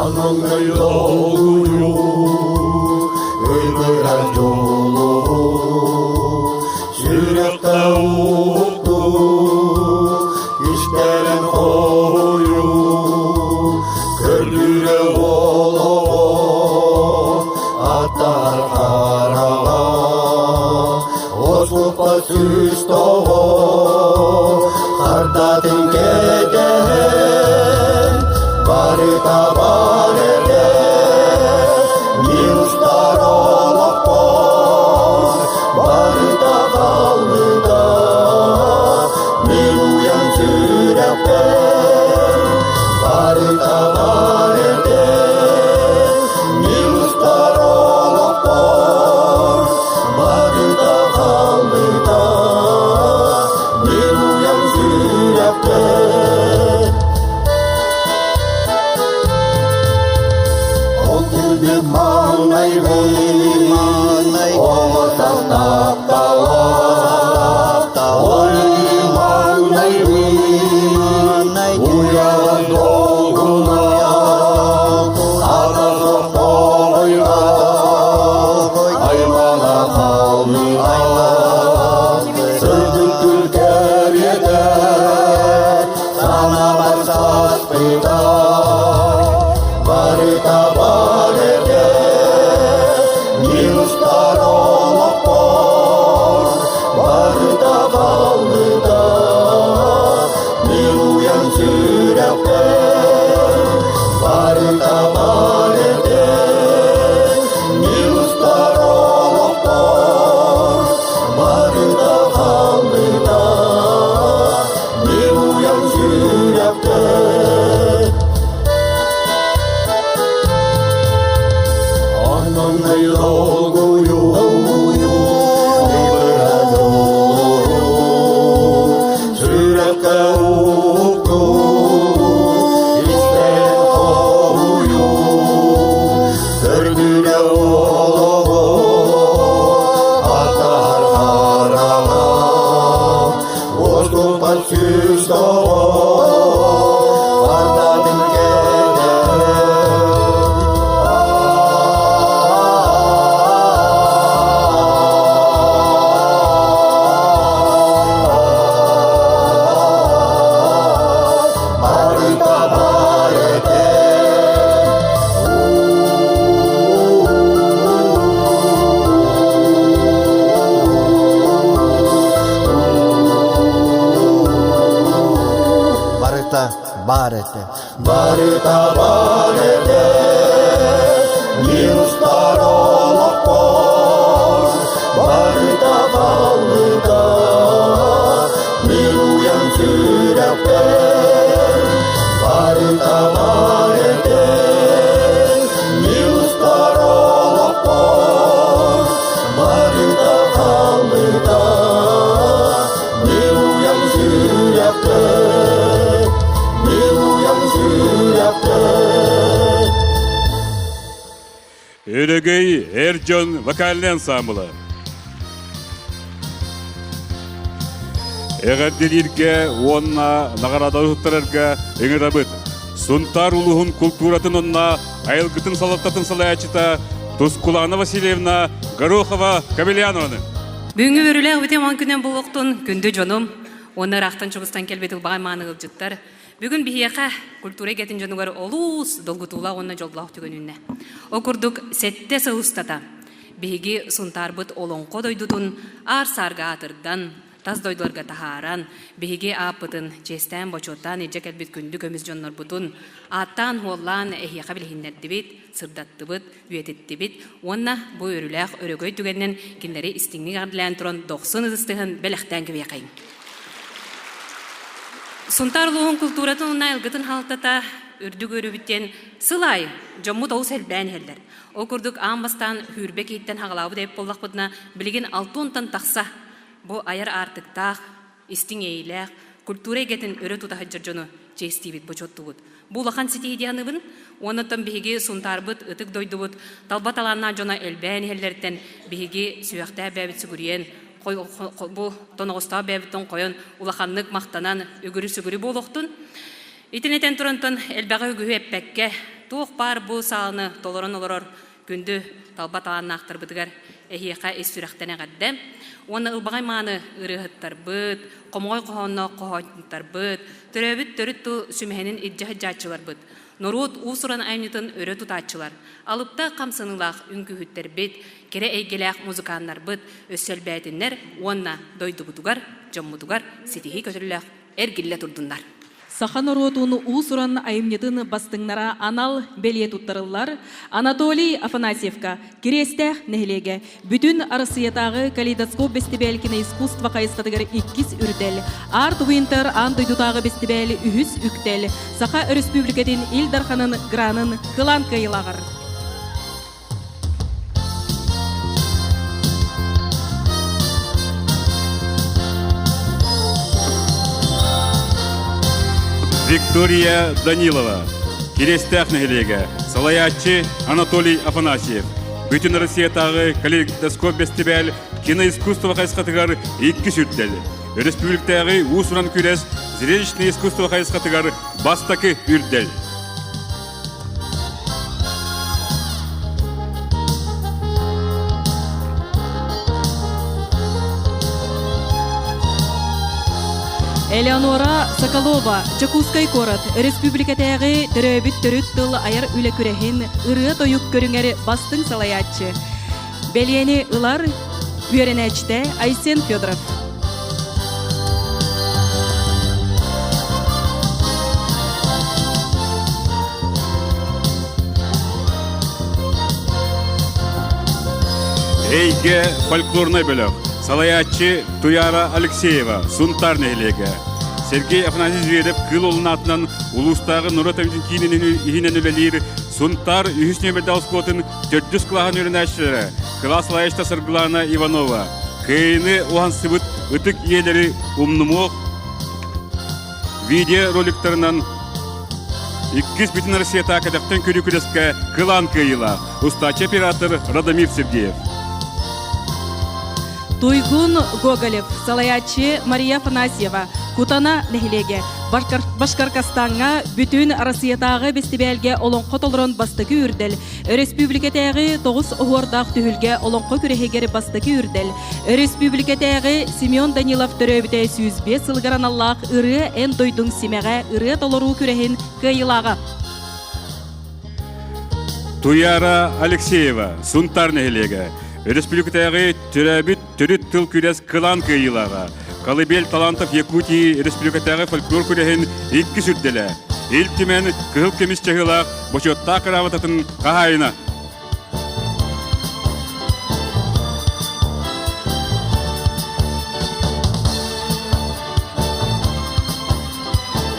Анаңдай долгую, ылгырар жолу, сүрэхтэ укту, истэрин хойу, көрдүрэ олоҕо, аттар хараҕа, оскупа сүүс тоҕо, хардатын кэтэһэн, барыта бар этэ, минустар олохпор, барыта хаалбыта, мин уйан сүрэхпэр, барыта бар этэ, минустар олохпор, барыта хаалбыта, мин уйан сүрэхпэр. Ол күндүк маҥнайгы оҥостон таптала, Ой, маҥнайгы уйаҕын долгуна, Атах тоҕойго аймана хаалбыта, Сырдык күл кэриэтэ санаабар саспыта, Барыта бар этэ, минустар олохпор, барыта хаалбыта, мин уйан сүрэхпэр, барыта бар этэ, минустар олохпор, Барыта бар этэ, минустар олохпор, барыта баллыта, мин уйан сүрэхпэр. Барыта бар этэ, минустар олохпор, барыта халлыта, мин уйан сүрэхпэр. Өрөгөй эр дьон вокальный ансамбла. Эҕэрдэлииргэ уонна наҕараадалы туттарарга ыҥырабыт. Сунтаар улууһун култууратын уонна айылгытын салалтатын салайааччыта Тускулана Васильевна Горохова Кабельянованы. Бүгүҥҥү үөрүүлээх бүтүн он күнэн буолуохтун күндү дьонум уонна ыраахтан чугастан кэлбит ылбаҕай мааны ыалдьыттар. Бүгүн биһиэхэ культура эйгэтин дьонугар олус долгутуулаах уонна дьоллоох түгэн үүннэ. Ол курдук сэттэ сыл устата биһиги Сунтаарбыт олоҥхо дойдутун аар-саарга аатырдан, тас дойдуларга таһааран, биһиги ааппытын чиэстээн-бочуоттаан илдьэ кэлбит күндү көмүс дьоннорбутун ааттаан-хуоллаан эһиэхэ билиһиннэрдибит, сырдаттыбыт, үйэтиттибит уонна бу үөрүүлээх өрөгөй түгэнинэн кинилэри истиҥник эҕэрдэлээн туран дохсун ытыстыһын бэлэхтээн кэбиэхэйиҥ. Сунтаар улууһун култууратын уонна айылгытын халтата үрдүк үөрүүбүт диэн сыл аайы дьоммут олус элбээн иһэллэр. Ол курдук аан бастаан сүүрбэ киһиттэн хаҕалаабыт эбит буоллахпытына, билигин алтыонтан тахса бу айар аартыктаах, истиҥ иэйиилээх, культура эйгэтин өрө тута сылдьар дьону чиэстиибит, бочуоттуубут. Бу улахан ситиһии дии саныыбын. Уонна оттон биһиги Сунтаарбыт, ытык дойдубут талба талааннаах дьоно элбээн иһэллэриттэн биһиги сүһүөхтээх бэйэбит сүгүрүйэн, бу тоноҕостоох бэйэбиттэн хойон улаханнык махтанан үгүрү-сүгүрү буолуохтун. Итини этэн турантан элбэҕи үгүһү эппэккэ, туох баар бу сааланы толорон олорор Күндү талба талааннаахтарбытыгар эһиэхэ ис сүрэхтэн эҕэрдэ уонна ылбаҕай мааны ырыаһыттарбыт, хомоҕой хоһоонноох хоһоонньуттарбыт, төрөөбүт төрүт тыл сүмэһинин илдьэ сылдьааччыларбыт, норуот уус-уран айымньытын өрө тутааччылар, алыптаах хамсаныылаах үҥкүүһүттэрбит, кэрэ эйгэлээх музыканнарбыт өссө элбээтиннэр уонна дойдубутугар, дьоммутугар ситиһии көтөллөөх эргиллэ турдуннар. Саха норуотун уус-уран айымньытын бастыҥнара анал бэлиэ туттарыллар Анатолий Афанасьевка Кириэстээх нэһилиэгэ Бүтүн Арассыыйатааҕы Калейдоскоп бэстибээл киноискусство хайысхатыгар иккис үрдэл, Арт Winter аан дойдутааҕы бэстибээл үһүс үктэл, Саха Өрөспүүбүлүкэтин Ил Дарханын гранын кылаан кыайыылааҕар. Виктория Данилова, Кириэстээх нэһилиэгэ, салайааччы Анатолий Афанасьев. Бүтүн Россиятааҕы калейдоскоп бэстибээл киноискусство хайысхатыгар иккис үрдэл. Өрөспүүбүлүктээҕи уус-уран күрэс зрелищное искусство хайысхатыгар бастакы үрдэл. Элеонора Соколова, Дьокуускай куорат, өрөспүүбүлүкэтээҕи төрөөбүт төрүт тыл айар үлэ күрэһин ырыа-тойук көрүҥэр бастыҥ салайааччы. Бэлиэни ылар үөрэнээччитэ Айсен Федоров. Эйгэ фольклорнай бөлөх. Салайааччы Туяра Алексеева, Сунтаар нэһилиэгэ. Сергей Афанасьевич Зверев кыыл уолун аатынан улуустааҕы норуот эмтин киинин иһинэн үлэлиир Сунтаар үһүс нүөмэрдээх оскуолатын Төрдүс кылааһын үөрэнээччилэрэ кылаас салайааччыта Саргылаана Иванова Кыайыыны уһансыбыт ытык ийэлэри умнумуох видеороликтарынан иккис бүтүн Россията кэтэхтэн көрүү күрэскэ кылаан кыайыылаах устааччы оператор Радомир Сергеев. Туйгун Гоголев, салайааччы Мария Афанасьева, Кутана нэһилиэгэ, Башкаркастаҥҥа бүтүн Арассыйатааҕы бэстибээлгэ олоҥхо толорон бастакы үрдэл, өрөспүүбүлүкэтээҕи тоҕус оһуордаах түһүлгэ олоҥхо күрэһигэр бастакы үрдэл, өрөспүүбүлүкэтээҕи Семен Данилов төрөөбүтэ 105 сылыгар аналлаах Ырыа эн дойдуҥ симэҕэ ырыа толоруу күрэһин кыайыылааҕа. Туяра Алексеева, Сунтаар нэһилиэгэ, Өрөспүүбүлүкэтээҕи төрөөбүт төрүт тыл күрэс кылаан кыайыылааҕа, Колыбель талантов Якутии республикатааҕы фольклор күрэһин иккис үрдэлэ. Ил Түмэн кыһыл көмүс чаһыылаах бочуоттаах кыраабататын хаһаайына.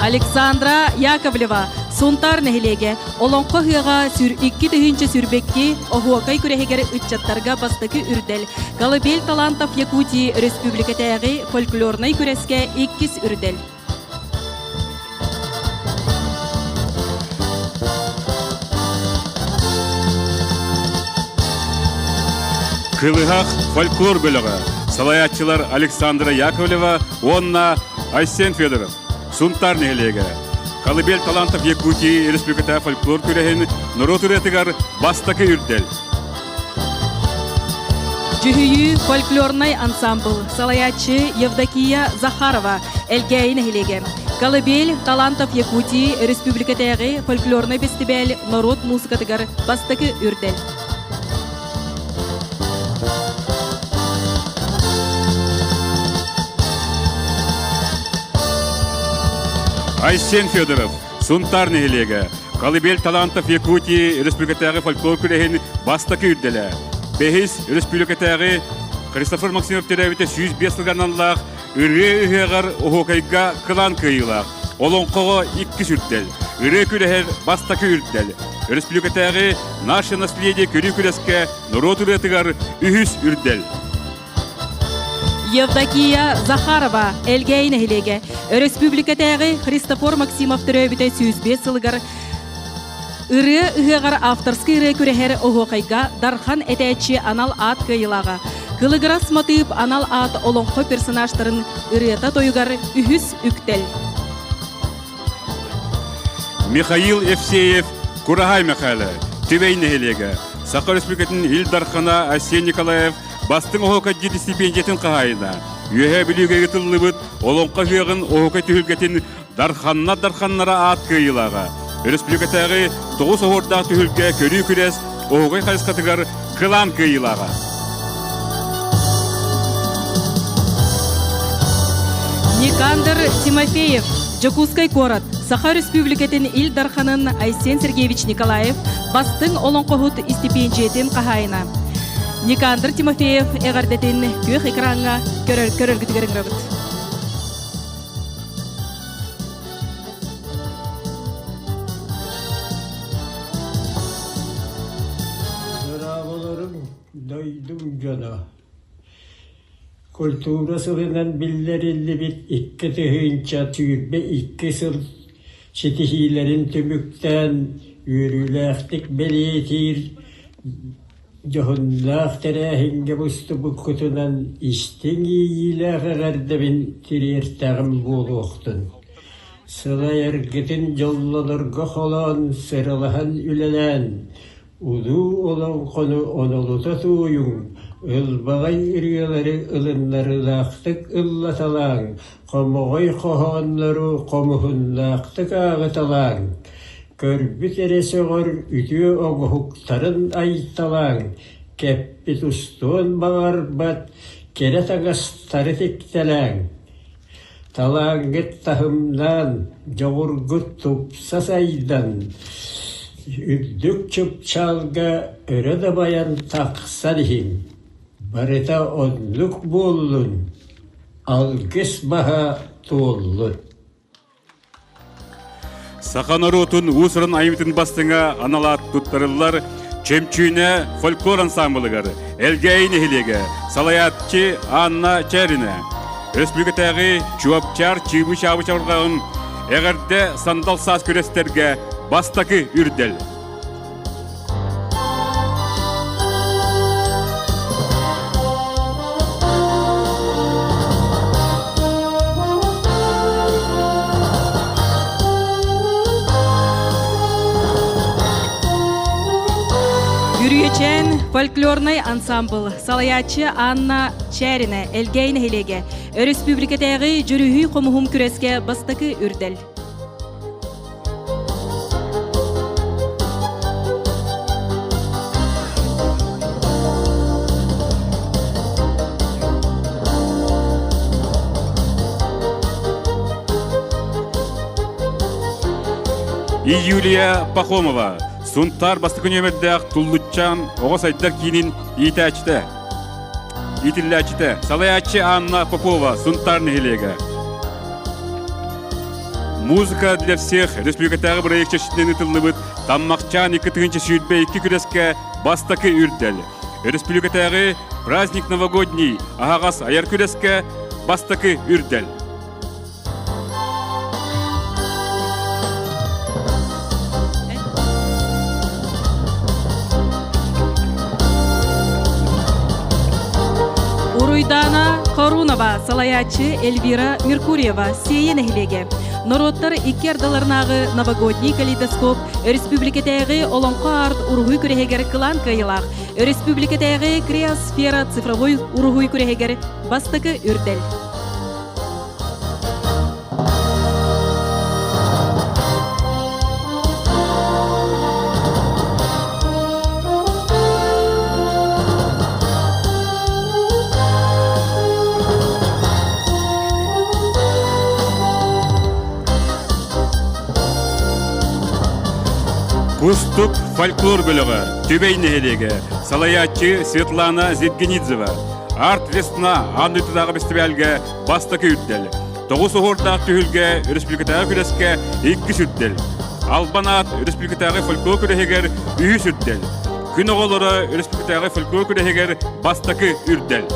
Александра Яковлева, Сунтаар нэһилиэгэ, Олоҥхо ыһыаҕа сүр икки тыһыынча сүрбэкки оһуокай күрэһигэр ыччаттарга бастакы үрдэл, Колыбель талантов Якутии өрөспүүбүлүкэтээҕи фольклорнай күрэскэ иккис үрдэл. Кылыһах фольклор бөлөҕө салайааччылар Александра Яковлева уонна Айсен Федоров Сунтаар нэһилиэгэ Колыбель талантов Якутии республиката фольклор күрэһин норуот ырыатыгар бастакы үрдэл. Дьүһүйүү фольклорнай ансамбл салайааччы Евдокия Захарова Элгээйи нэһилиэгэ. Колыбель талантов Якутии республикатааҕы фольклорнай бэстибээл норуот музыкатыгар бастакы үрдэл. Айсен Федоров, Сунтаар нэһилиэгэ, Колыбель талантов Якутии республикатааҕы фольклор күрэһин бастакы үрдэлэ. Бэһис республикатааҕы Христофор Максимов төрөөбүтэ 105 сылга аналлаах ырыа ыһыаҕар оһуокайга кылаан кыайыылаах. Олоҥхоҕо иккис үрдэл, ырыа күрэһэр бастакы үрдэл. Республикатааҕы Наше наследие көрүү күрэскэ норуот ырыатыгар үһүс үрдэл. Евдокия Захарова, Элгээйи нэһилиэгэ, өрөспүүбүлүкэтээҕи Христофор Максимов төрөөбүтэ 105 сылыгар ырыа ыһыаҕар авторскай ырыа күрэһэр оһуохайга Дархан этээччи анал аат кыайыылааҕа, Кылыгырас матыып анал аат олоҥхо персонажтарын ырыата тойугар үһүс үктэл. Михаил Евсеев, Кураһай Михайло, Түбэй нэһилиэгэ, Саха Республикатын Ил Дархана Айсен Николаев бастыҥ оһуокайдьыт истипиэндьийэтин хаһаайына, Үөһээ Бүлүүгэ ыытыллыбыт Олоҥхо ыһыаҕын оһуокай түһүлгэтин Дарханна Дарханнара аат кыайыылааҕа, өрөспүүбүлүкэтээҕи тоҕус оһуордаах түһүлгэ көрүү күрэс оһуокай хайысхатыгар кылаан кыайыылааҕа. Никандр Тимофеев, Дьокуускай куорат, Саха Өрөспүүбүлүкэтин Ил Дарханын Айсен Сергеевич Николаев бастыҥ олоҥхоһут истипиэндьийэтин хаһаайына. Никандр Тимофеев эҕэрдэтин күөх экраҥҥа көрөр көрөргүтүгэр ыҥырабыт. Дорооболоруҥ, дойдум дьоно! Культура сылынан биллэриллибит 2022 сыл ситиһиилэрин түмүктээн үөрүүлээхтик бэлиэтиир Дьоһуннаах тэрээһиҥҥэ мустубуккутунан истиҥ иэйиилээх эҕэрдэбин тириэртэҕим буолуохтун. Сылайаргытын дьоллонорго холоон, сыралаһан үлэлээн, улуу олоҥхону онолута туойуҥ, ылбаҕай ырыалары ылыннарыылаахтык ыллаталааҥ, хомоҕой хоһооннору хомуһуннаахтык ааҕыталааҥ. Көрбүт эрэ сөҕөр үтүө оҥоһуктарын айталааҥ, кэппит устуон баҕарбат кэрэ таҥастары тиктэлээҥ. Талааҥҥыт таһымнаан, дьоҕургут тупса сайдан, үрдүк чыпчаалга өрө дабайан тахсан иһиҥ. Барыта оннук буоллун, алгыс баһа туоллун. Саха норуотун уус-уран айымньытын бастыҥа анал аат туттарыллар Чөмчүүнэ фольклор ансаамбылыгар Элгээйи нэһилиэгэ салайааччы Анна Чээринэ Өрөспүүбүлүкэтээҕи Чуопчаар Чыыбы-Чаабы чабырҕаҕын эҕэрдэ сандал саас күрэстэргэ бастакы үрдэл. Үрүйэчээн фольклорнай ансамбл салайааччы Анна Чээринэ Элгээйи нэһилиэгэ өрөспүүбүлүкэтээҕи Дьүрүһүй хомуһум күрэскэ бастакы үрдэл. И Юлия Пахомова, Сунтаар бастакы нүөмэрдээх Туллуччаан оҕо сайдар киинин иитээччитэ. Иитиллээччитэ, салайааччы Анна Попова, Сунтаар нэһилиэгэ. Музыка для всех республикатааҕы бырайыак чэрчитинэн ыытыллыбыт Таммахчаан 2022 күрэскэ бастакы үрдэл. Республикатааҕы праздник новогодний аһаҕас айар күрэскэ бастакы үрдэл. Уруйдаана Хорунова, салайааччы Эльвира Меркурьева, Сиэйэ нэһилиэгэ. Норуоттар икки ардыларынааҕы новогодний калейдоскоп өрөспүүбүлүкэтээҕи Олоҥхо арт уруһуй күрэһигэр кылаан кыайыылаах, өрөспүүбүлүкэтээҕи Криосфера цифровой уруһуй күрэһигэр бастакы үрдэл. Кустук фольклор бөлөҕө Түбэй нэһилиэгэ салайааччы Светлана Зедгенидзева Арт Весна аан дойдутааҕы бэстибээлгэ бастакы үрдэл. Тоҕус оһуордаах түһүлгэ республикатааҕы күрэскэ иккис үрдэл. Албан аат республикатааҕы фольклор күрэһигэр үһүс үрдэл. Күн оҕолоро республикатааҕы фольклор күрэһигэр бастакы үрдэл.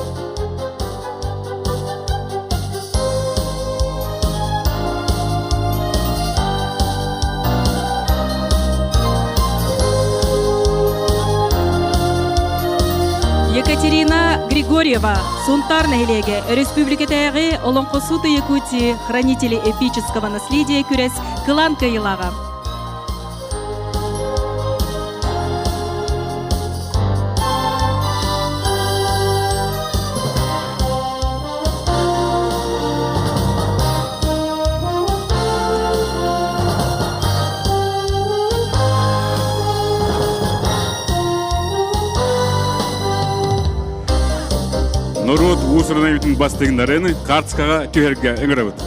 Екатерина Григорьева, Сунтаар нэһилиэгэ, өрөспүүбүлүкэтээҕи Олоҥхосута Якутии хранители эпического наследия күрэс кылаан кыайыылааҕа. Норуот уус-уран эбитин бастыҥнарын карточкаҕа түһэргэ ыҥырабыт.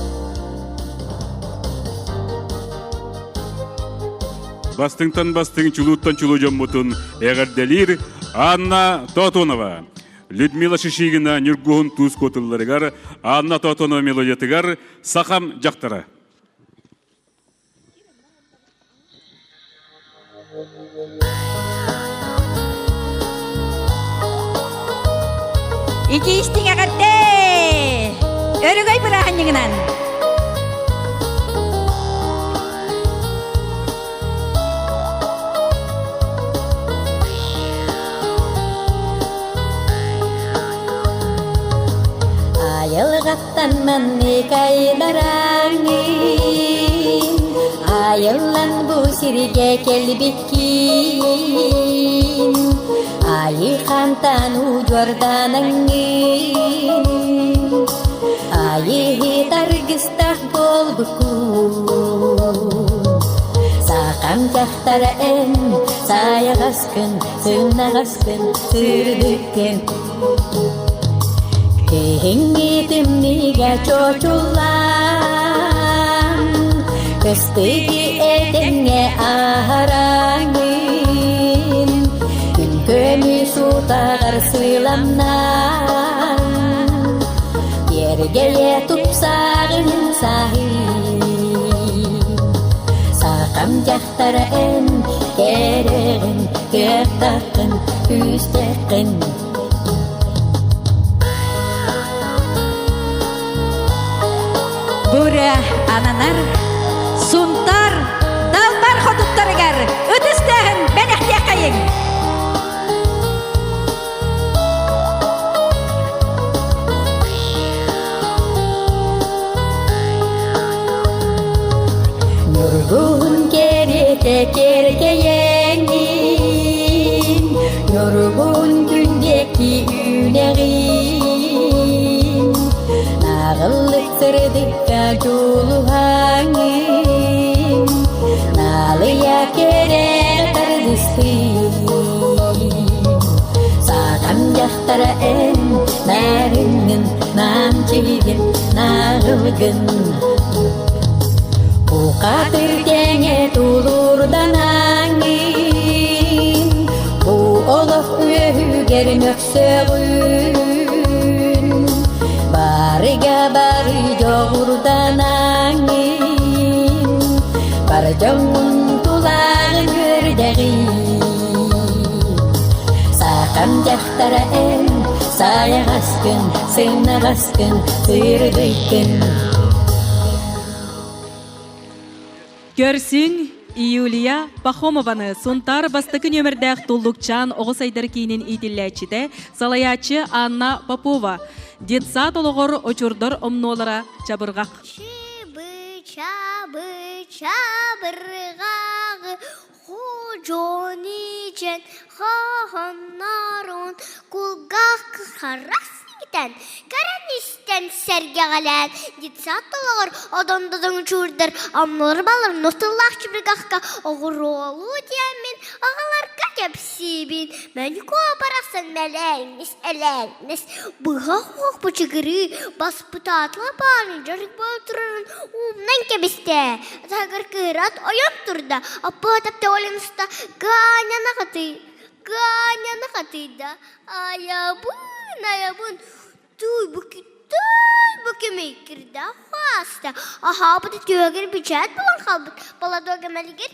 Бастыҥтан бастыҥ чулууттан чулуу дьоммутун эҕэрдэлиир Анна Тотонова. Людмила Шишигина Ньургуһун туус куотулларыгар Анна Тотонова мелодиятыгар Сахам дьахтара. Ити истиҥ эҕэрдэ! Өрөгөй бырааһынньыгынан! Айылҕаттан маннык айдарааҥҥын, Айыллан бу сиргэ кэлбиккин, Айыхантан удьуорданаҥҥын, Айыһыт аргыстаах буолбуккун. Сахам дьахтара эн сайаҕаскын, сымнаҕаскын, сырдыккын. Киһиҥҥи тымныыга чочуллан, Кыстыгы этэҥҥэ аһараҥын, Күн көмүс утаҕар сыламнаан, Киэргэлэ тупсаҕын саһыы. Сахам дьахтара эн кэрэҕин, кыахтаххын, күүстэххин. Буря ананар Сунтар далбар хотуттарыгар ытыс тыаһын бэлэхтиэххэйиҥ! Ньургуһун кэриэтэ кэркэйэҥҥин, Ньургуһун күн диэки үүнэҕин. Нааҕыллык сырдыкка дьулуһаҥҥын, Наалыйа кэрэ тардыстыын. Саатам дьахтара эн нарыҥҥын, намчыгын, нааҕылгын. Бухатыр тэҥэ тулуурданаҥҥын, Бу олох үөһүгэр мөхсөҕүн. Барыга бары дьоҕурданаҥҥын, Бар дьоҥҥун тулаҕын көрдөҕүн. Саахам дьахтара эн, сайаҕаскын, сымнаҕаскын, сырдыккын. Көрсүҥ Юлия Пахомованы Сунтаар бастакы нүөмэрдээх Туллукчаан оҕо сайдар киинин иитиллээччитэ, салайааччы Анна Попова. Детсад олоҕор очурдар омнуолара чабырҕах. Чабы, чабырҕаҕы Хожоничен хаһаннарун кулгаах харах сигитэн, көрөн истэн сэргэҕэлээн детсад толоҕор одондодоҥ чуурдар амнылар балар нотыллаах чыбыргахка оҕуруолуу диэммин аҕаларга кэпсиибин мөнкүө барахсан мэлээҥнис элээҥнэс быһа хуох бычыгырыы баспытаатыла баарын дьарык буола турарын уумнан кэбистэ Атаһыгар кыырат ойон турда, аппа таптаолин уста Ганяны хатый, Ганяны хатыйда. Айабын, айабын, туй бу туй бу кимий кирдэ хааста. Аһаабыт түһэгэр бичээт булан хаалбыт баладога мэлигэр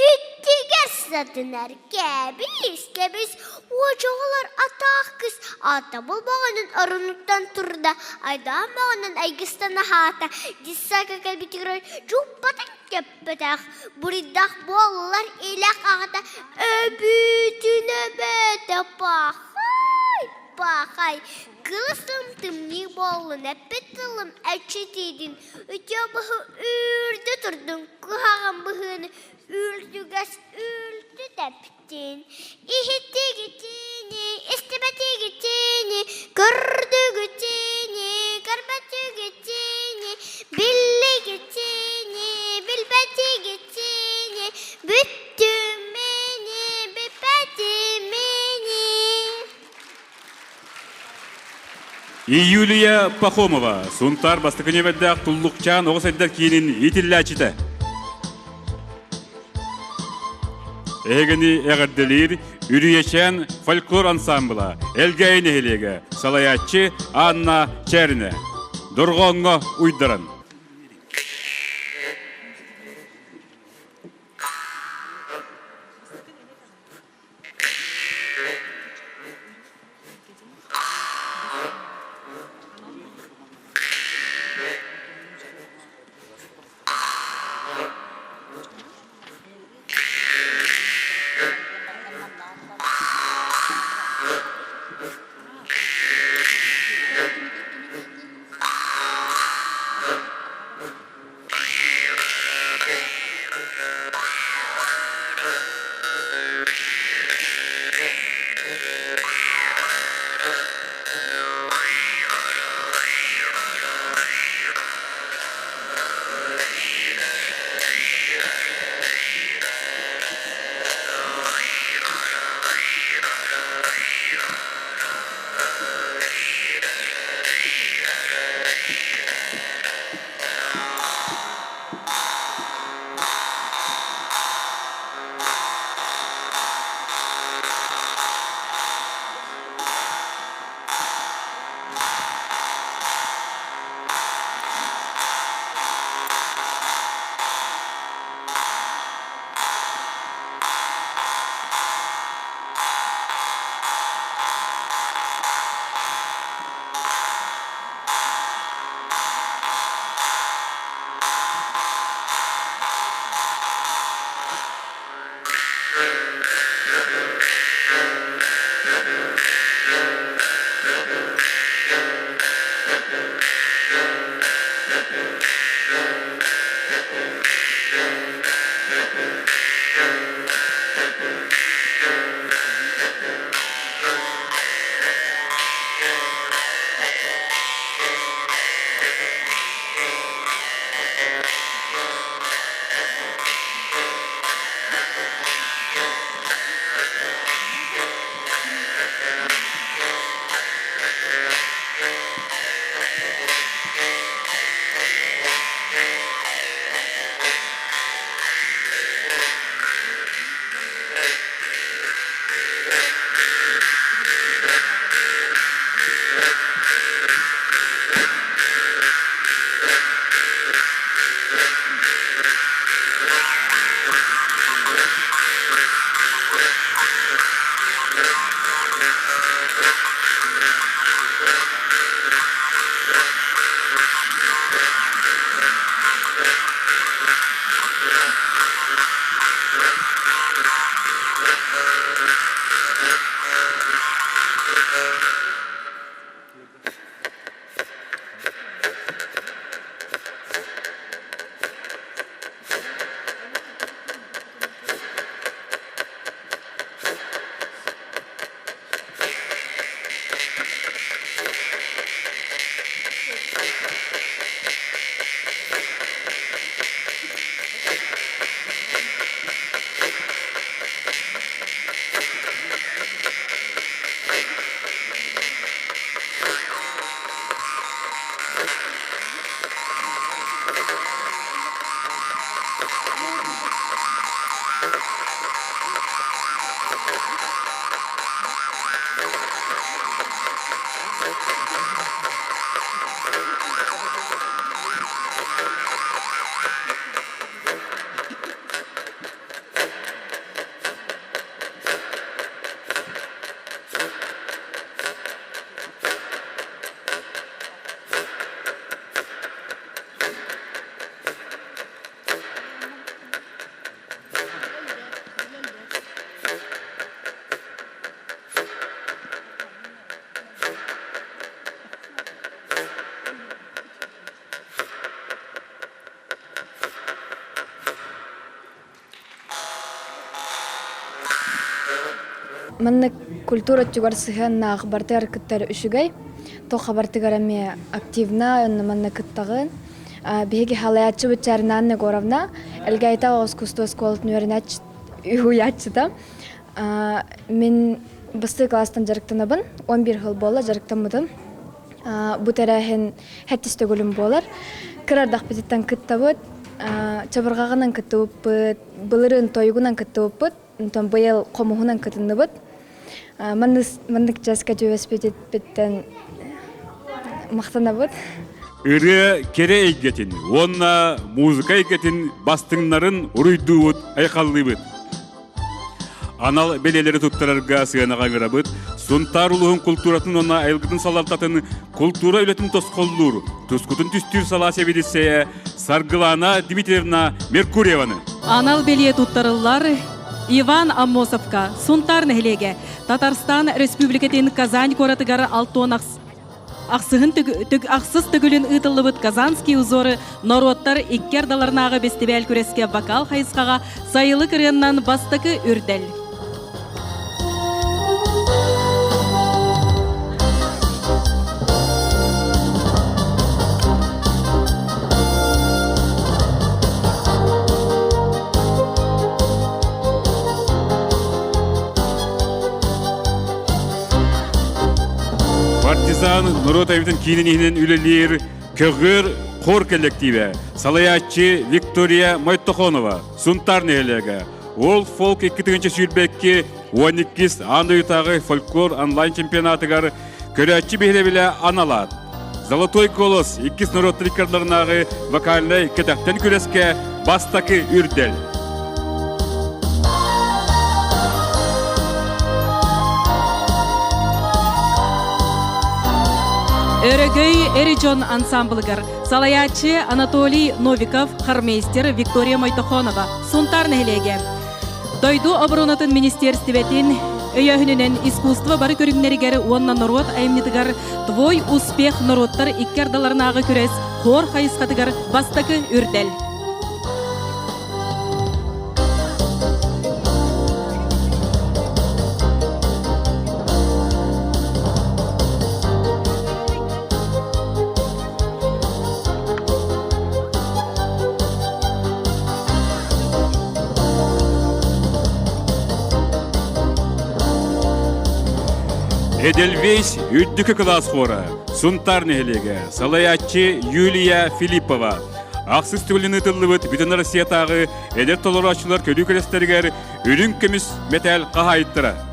иттигэр сатынар кэбис, кэбис, уочоҕолор атаах кыс атабыл баҕанын орунуттан турда, айдаан баҕанан айгыстан аһаата, Диссака кэлбитигэр дьуппатын кэппэтэх, буруйдаах буоллар илэх аҕата өбүүтүн өбөтө пахай, пахай, кылысым тымныы буоллун, эппит тылым эчитиитин, үтүө быһыы үүрдэ турдун, куһаҕан быһыыны Үрдүгэс үлтү тэптин, иһиттигитини, истибэтигитини, көрдүгүтини, көрбөтүгүтини, биллигитини, билбэтигитини, бүттүмини, бүппэтимини. Юлия Пахомова, Сунтаар бастакы нүөмэрдээх Туллукчаан оҕо сайдар киинин иитиллээччитэ. Эһигини эҕэрдэлиир Үрүйэчээн фольклор ансаамбыла Элгээйи нэһилиэгэ салайааччы Анна Чээринэ. Дорҕооҥҥо уйдаран. Маннык культура өттүгэр сыһыаннаах бартыгар кыттар үчүгэй. Туохха бартыгар эмиэ активна, онно манна кыттаҕын. Биһиги халаяччыбыт Чарина Анна Егоровна Элгээйитэ искусство оскуолатын үөрэнээччита. Мин бастакы класстан дьарыктанабын, 11 сыл буолла дьарыктаммытым. Бу тэрээһин хэттис төгүлүм буолар. Кырардахпытыттан кыттабыт, чабырҕаҕынан кыттыбыппыт, былырыын тойугунан кыттыбыппыт, онтон быйыл хомуһунан кытынныбыт. Маннык часка түбэспититтэн махтанабыт. Ырыа кэрэ эйгэтин уонна музыка эйгэтин бастыҥнарын уруйдуубут, айхаллыыбыт. Анал бэлиэлэри туттарарга сыанаҕа ыҥырабыт. Сунтаар улууһун култууратын уонна айылгытын салалтатын култуура үлэтин тосхоллуур, тускутун түстүүр салаа сэбиэдиссэйэ Саргылана Дмитриевна Меркурьеваны. Анал бэлиэ туттарыллар Иван Аммосовка, Сунтаар нэһилиэгэ, Татарстан Республикатын Казань куоратыгар алтон Ахсыһын ахсыс төгүлүн ыытыллыбыт «Казанские узоры» норуоттар икки ардыларынааҕы бэстибээл күрэскэ вокал хайысхаҕа сайылык ырыаннан бастакы үрдэл. Партизан норуот айымньытын киинин иһинэн үлэлиир Көҕүөр хор коллективэ, салайааччы Виктория Мойтохонова, Сунтаар нэһилиэгэ, World Folk 2022 12 аан дойдутааҕы фольклор онлайн чемпионатыгар көрөөччү биһирэбилэ аналаат. Золотой голос иккис норуот триккерларынааҕы вокальнай кэтэхтэн күрэскэ бастакы үрдэл. Өрөгөй Эридьон ансамблыгар салайааччы Анатолий Новиков, хормейстер Виктория Мойтохонова, Сунтаар нэһилиэгэ. Дойду оборонатын министиэристибэтин өйөөһүнүнэн искусство бары көрүҥнэригэр уонна норуот айымньытыгар «Твой успех» норуоттар икки ардыларынааҕы күрэс хор хайысхатыгар бастакы үрдэл. Эдельвейс үрдүкү кылаас хора, Сунтаар нэһилиэгэ, салайааччы Юлия Филиппова. Ахсыс төгүлүн ыытыллыбыт Бүтүн Россиятааҕы эдэр толорооччулар көрүү күрэстэригэр үрүҥ көмүс мэтээл хаһаайыттара.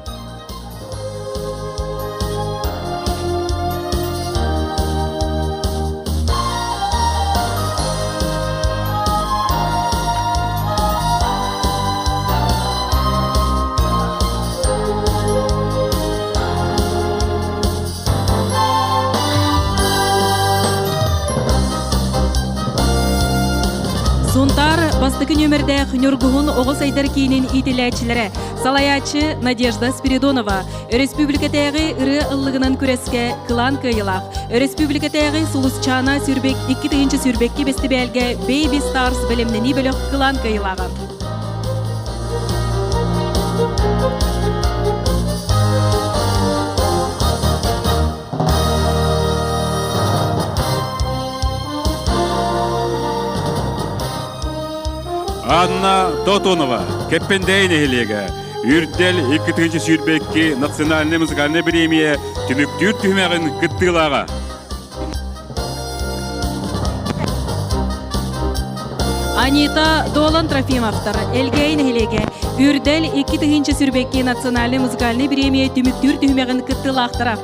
Сунтаар бастакы нүөмэрдээх Ньургуһун оҕо сайдар киинин иитиллээччилэрэ Салайааччы Надежда Спиридонова өрөспүүбүлүкэтээҕи ырыа ыллыгынан күрэскэ кылаан кыайыылаах. Өрөспүүбүлүкэтээҕи Сулусчаана Сүрбек 2022 бэстибээлгэ Baby Stars бэлэмнэнии бөлөх кылаан кыайыылааҕа. Анна Тотонова, Кэппэндэй нэһилиэгэ, Үрдэл 2022 национальнай музыкальнай бириэмийэ түмүктүүр түһүмэҕин кыттыылааҕа. Анита Долан Трофимовтар, Элгээйи нэһилиэгэ, Үрдэл 2022 национальнай музыкальнай бириэмийэ түмүктүүр түһүмэҕин кыттыылаахтара.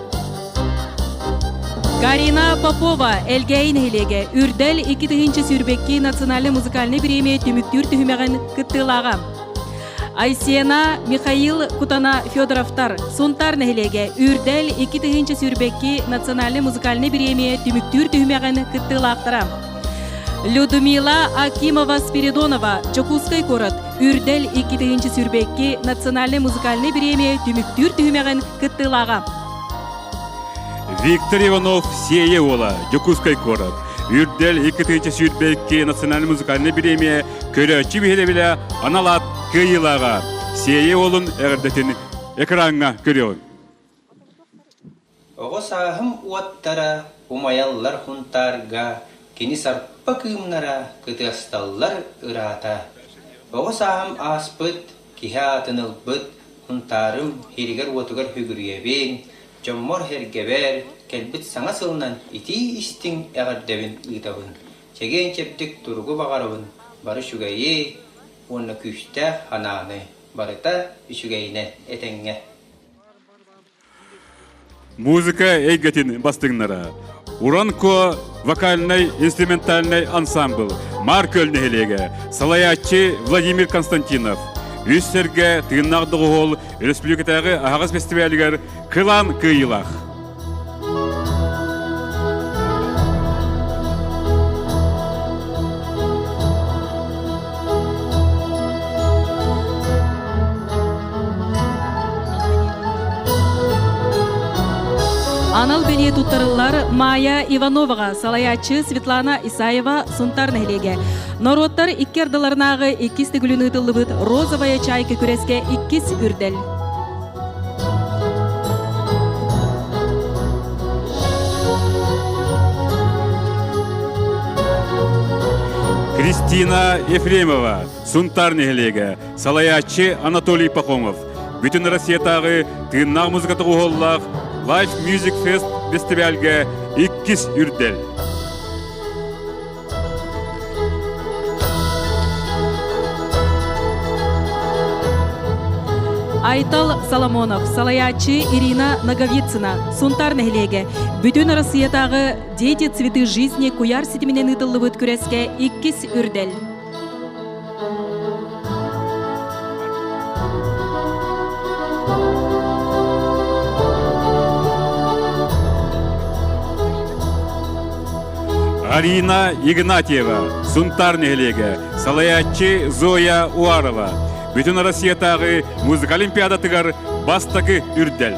Карина Попова, Элгээйи нэһилиэгэ, Үрдэл 2022 национальнай музыкальнай бириэмийэ түмүктүүр түһүмэҕин кыттыылааҕа. Айсена Михаил Кутана Федоровтар, Сунтаар нэһилиэгэ, Үрдэл 2022 национальнай музыкальнай бириэмийэ түмүктүүр түһүмэҕин кыттыылаахтара. Людмила Акимова Спиридонова, Дьокуускай куорат, Үрдэл 2022 национальнай музыкальнай бириэмийэ түмүктүүр түһүмэҕин кыттыылааҕа. Виктор Иванов Сиэйэ уола, Дьокуускай куорат. Үрдэл 2022 национальнай музыкальнай бириэмийэ көрөөччү биһирэбилэ анал аат кыайыылааҕа. Сиэйэ уолун эҕэрдэтин. экраҥҥа көрүөҕүҥ. Оҕо сааһым уоттара умайаллар Һунтаарга, кини сарпа кыымнара кытыасталлар ыраата. Оҕо сааһым ааспыт, киһи аатын ылбыт Һунтаарым иһигэр-уотугар сүгүрүйэбин, дьоммор-сэргэбэр кэлбит саҥа сылынан итии-истиҥ эҕэрдэбин ыытабын, чэгиэн-чэбдик туругу баҕарабын, бары үчүгэйи уонна күүстээх санааны, барыта үчүгэйинэн этэҥҥэ. Музыка эйгэтин бастыҥнара Уранко вокальнай инструментальнай ансамбл Маар Күөл нэһилиэгэ, салайааччы Владимир Константинов, үс сэргэ тыыннаах доҕуһуол республикатааҕы аһаҕас фестивалыгар кылаан кыайыылаах. Анал бэлиэ туттарыллар Майя Ивановаҕа салайааччы Светлана Исаева Сунтар нэһилиэгэ. Норуоттар икки ардыларынааҕы иккис төгүлүн ыытыллыбыт «Розовая чайка» күрэскэ иккис үрдэл. Кристина Ефремова, Сунтар нэһилиэгэ, салайааччы Анатолий Пахомов, Бүтүн Россиятааҕы тыыннаах музыка тоҕуһуоллаах Live Music Fest фестивальга иккис үрдэл. Айтал Соломонов, салайааччы Ирина Ноговицына, Сунтар нэһилиэгэ, Бүтүн Россиятааҕы «Дети цветы жизни» куйаар ситиминэн ыытыллыбыт күрэскэ иккис үрдэл. Арина Игнатьева, Сунтар нэһилиэгэ, салайааччы Зоя Уарова, Бүтүн Россиятааҕы музыка олимпиадатыгар бастакы үрдэл.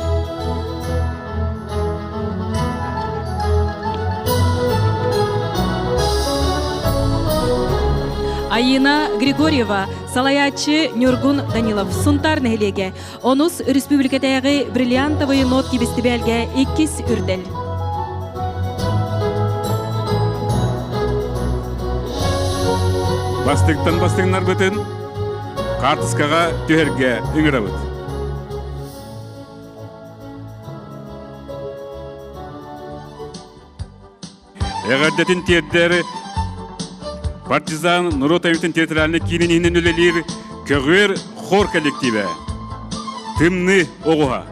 Айына Григорьева, салайааччы Ньургун Данилов, Сунтар нэһилиэгэ, онус республикатааҕы бриллиантовые нотки бэстибээлгэ иккис үрдэл. Бастыктан бастыҥнарбытын хаартыскаҕа түһэргэ ыҥырабыт. Эҕэрдэтин тиэрдэр Партизан норуот айымньытын театральнай киинин иһинэн үлэлиир Көҕүөр хор коллективэ. Тымныы оҕуһа.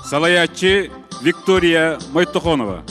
Салайааччы Виктория Мойтохонова.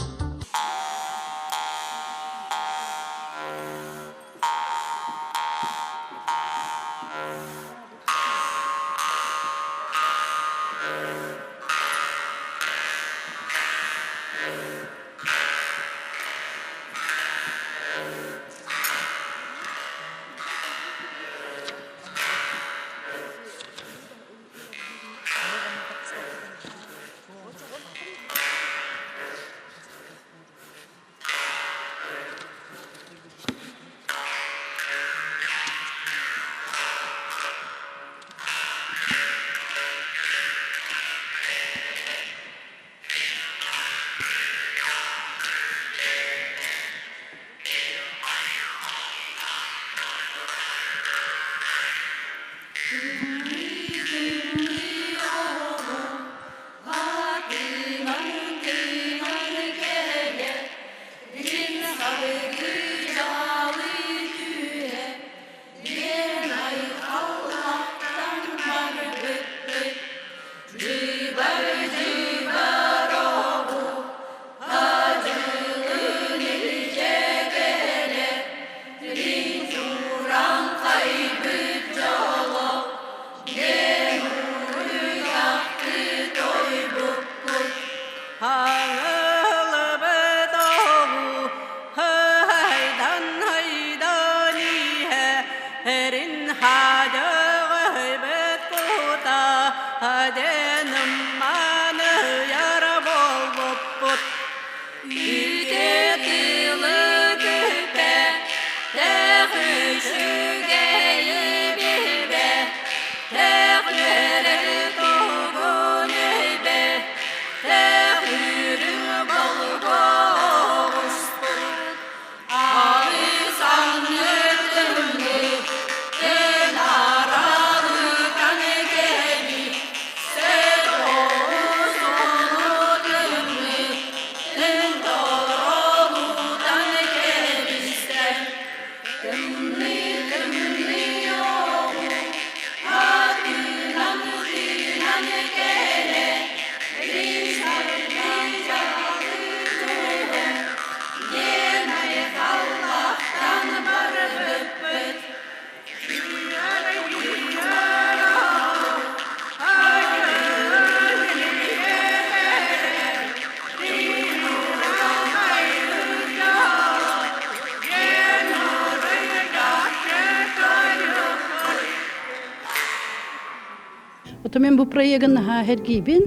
То мен бу проегын наһаа сэргиибин.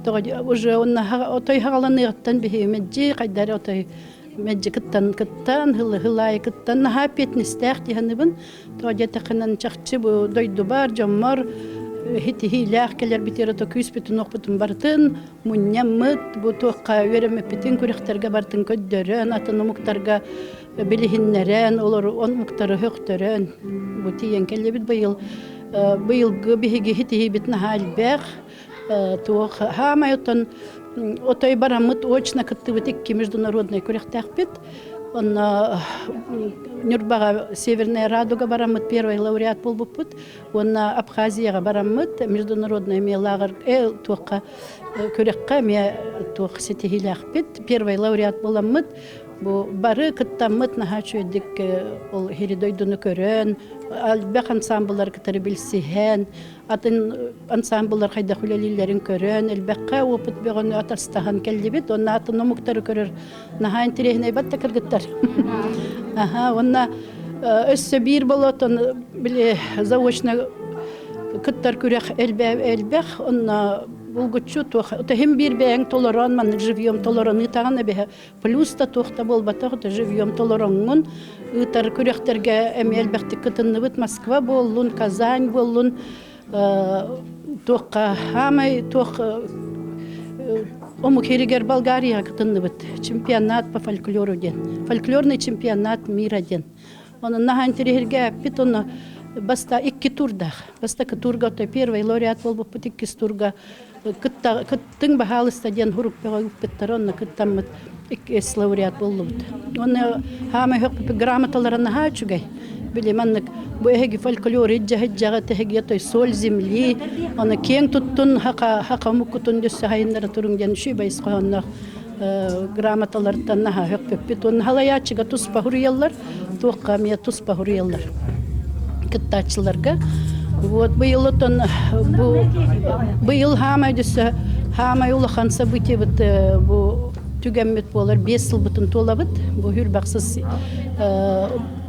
Тоҕо уже онна отой хаҕаланыаҕыттан биһиги мэлдьи хайдары отой мэлдьи кыттан кыттан хылы хылаайы кыттан наһаа эппиэтинэстээх дии саныыбын. Тоҕо диэтэххинэн чахчы бу дойдубар, дьоммор хитиһиилээх кэлэрбитигэр ото күүспүтүн-уохпутун барытын мунньаммыт, бу туохха үөрэммиппитин күрэхтэргэ барытын көрдөрөн, атын омуктарга билиһиннэрэн, олору омуктары сөхтөрөн бу тиийэн кэллибит быйыл. Быйылгы биһиги хитиһиибит наһаа элбэх. Туох хаамай оттон отой бараммыт очно кыттыбыт икки международный күрэхтээхпит. Онно Ньурбаҕа Северная Радуга бараммыт первый лауреат буолбуппут. Уонна Абхазияҕа бараммыт международный эмиэ лааҕыр туохха күрэххэ эмиэ туох ситиһиилээхпит. Первый лауреат буоламмыт бу бары кыттаммыт наһаа үчүгэйдик ол иһири дойдуну көрөн, элбэх ансамбллары кытары билсиһэн, атын ансамбллар хайдах үлэлииллэрин көрөн, элбэххэ опыт бөҕөнү атастаһан кэллибит. Уонна атын омуктары көрөр наһаа интэриэһинэй батта кыргыттар. Аха, уонна өссө биир болотон били заочно кыттар күрэх элбэх, онно булгуччу туох иһин биир бэйэҥ толорон маннык живьем толорон ыытаҕын эбэһэ плюс да туох да буолбатах живьем толороҥҥун ыытар күрэхтэргэ эмиэ элбэхтик кытынныбыт Москва буоллун Казань буоллун туохха хаамай туох омук иһигэр Болгарияҕа кытынныбыт чемпионат по фольклору диэн фольклорный чемпионат мира диэн онон наһаа интэриэһиргээппит онно баста икки турдаах бастакы турга первый лауреат буолбуппут иккис турга кыттыҥ баһаалыста диэн хурук бөҕө ыыппыттара онно кыттаммыт иккис лауреат буоллубут уонна хаамай хөхпүппүт грамоталара наһаа үчүгэй били маннык бу эһиги фольклор илдьэ тэһиги той соль земли оны киэҥ туттун хака хака омуккутун дөссө хайыннара туруҥ диэн үчүгэй ис хоһоонноох грамоталартан наһаа хөхпүппүт уонна халайааччыга туспа хуруйаллар туохха эмиэ туспа хуруйаллар кыттааччыларга вот быйыл отон бу быйыл хаамай дөссө хаамай улахан событиебыт бу түгэммит буолар 5 сылбытын туолабыт бу хүрбахсыз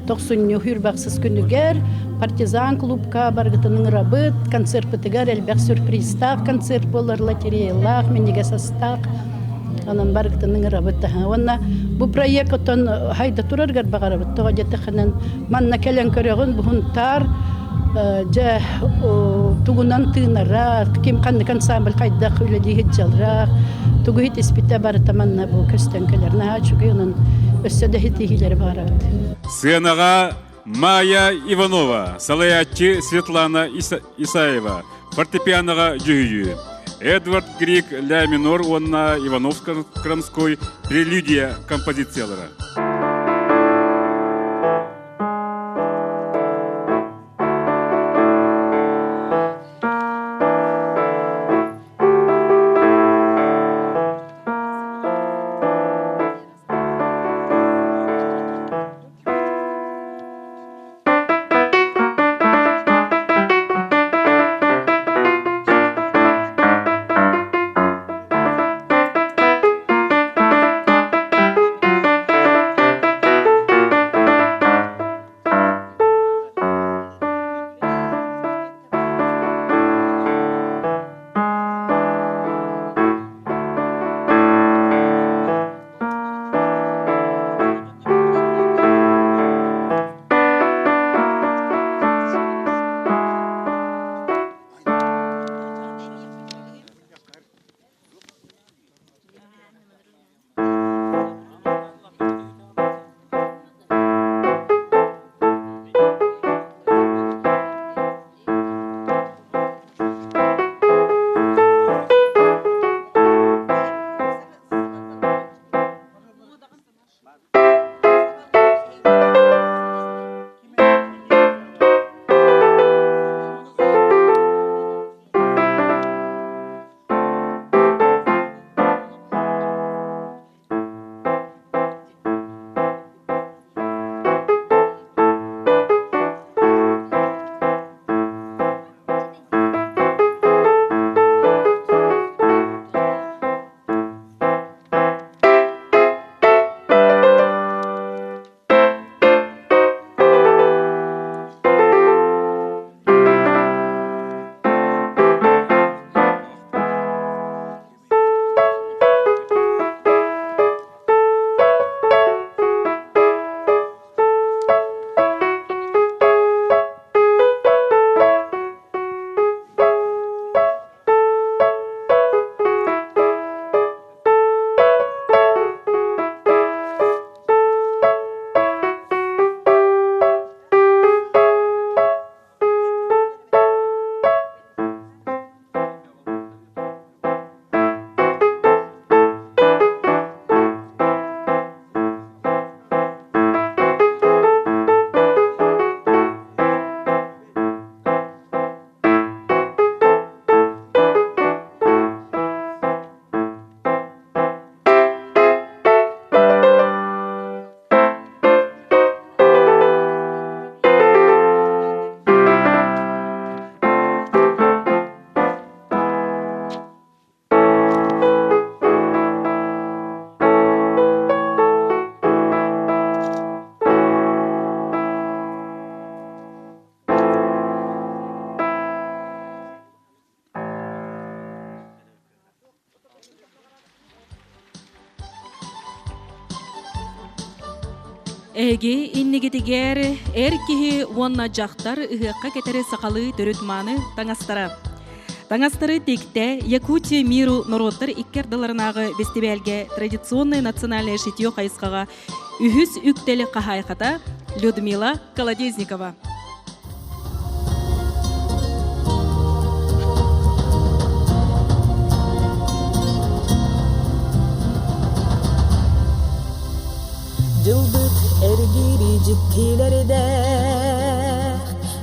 тохсунньу хүрбахсыз күнүгэр партизан клубка баргытын ыҥырабыт концертпытыгар элбэх сюрпризтаах концерт буолар лотереялаах минньигэс астаах Онон барыгытын ыҥырабыт. Уонна бу проект оттон хайда тураргар баҕарабыт. Тоҕо диэтэххинэн манна кэлэн көрөҕүн Бухунтаар дьэ тугунан тыынара, ким ханнык ансамбль хайдах үлэлии сылдьаллара, тугу иһитиспитэ барыта манна бу көстөн кэлэр. Наһаа үчүгэй онон өссө да иһитиһиилэри баҕарабыт. Сыанаҕа Майя Иванова, салайааччы Светлана Исаева, фортепианоҕа дьүһүйүү. Эдвард Грик ля минор уонна Иванов-Крамской прелюдия композициялара. Эһиги иннигитигэр эр киһи уонна дьахтар ыһыахха кэтэри сахалыы төрүт мааны таҥастара. Таҥастары тиктэ Якутия миру норуоттар икки ардыларынааҕы бэстибээлгэ традиционное национальное шитье хайысхаҕа үһүс үктэл хаһаайката Людмила Колодезникова. Дьылбыт эргиири дьиктилэрдээх,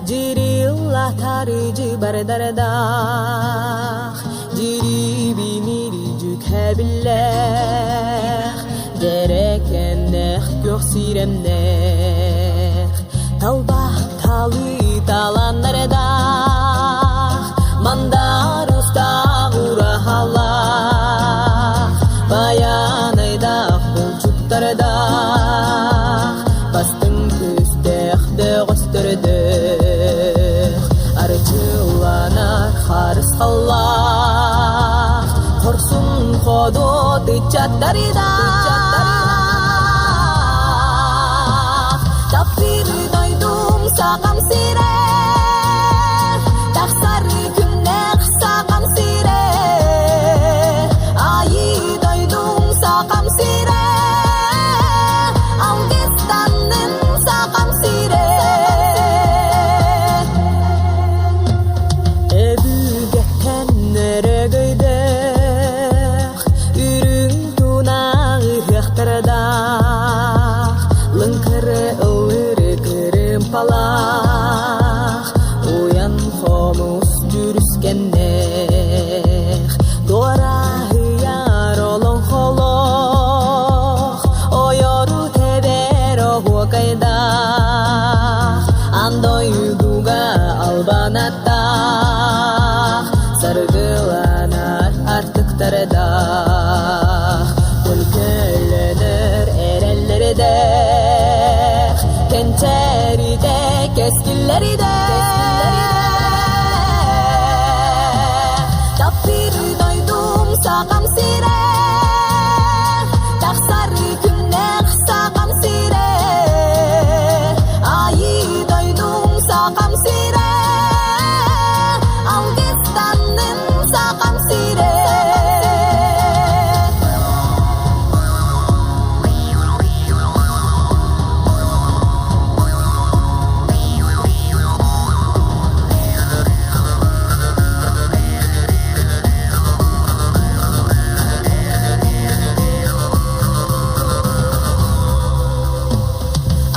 Дьириллатары дьыбардардаах, Дьирибинири дьүкэбиллээх, Дьэрэкэннээх күөх сирэмнээх, Талба талыы таланнардаах, Мандар устаах ураһалаах, Байанайдаах булчуттардаах, Бастыҥ күүстээх бөҕөстөрдөөх, Арчыланар харысхаллаах, Хорсун ходуот ыччаттардаах, Таптыыр дойдум саҕам сирэ, Тахсар күннээх саҕам сирэ, Айыы дойдум саҕам сирэ, Алгыстанным саҕам сирэ. Өбүгэттэн өрөгөйдөөх, үрүҥ тунаах ыһыахтардаах, лыҥкыры ыллыры кырыымпалаах, уйан хомус дьүрүскэннээх, дуораһыйар олоҥхолоох, ойору тэбэр оһуокайдаах, аан дойдуга албан аттаах, саргыланар артыктардаах, төлкөлөнөр эрэллэрдээх, кэнчээритэ кэскиллэрдээх, таптыыр дойдум саҕам сирэ, тахсар күннээх саҕам сирэ, айыы дойдум саҕам сирэ, алгыстанным саҕам сирэ.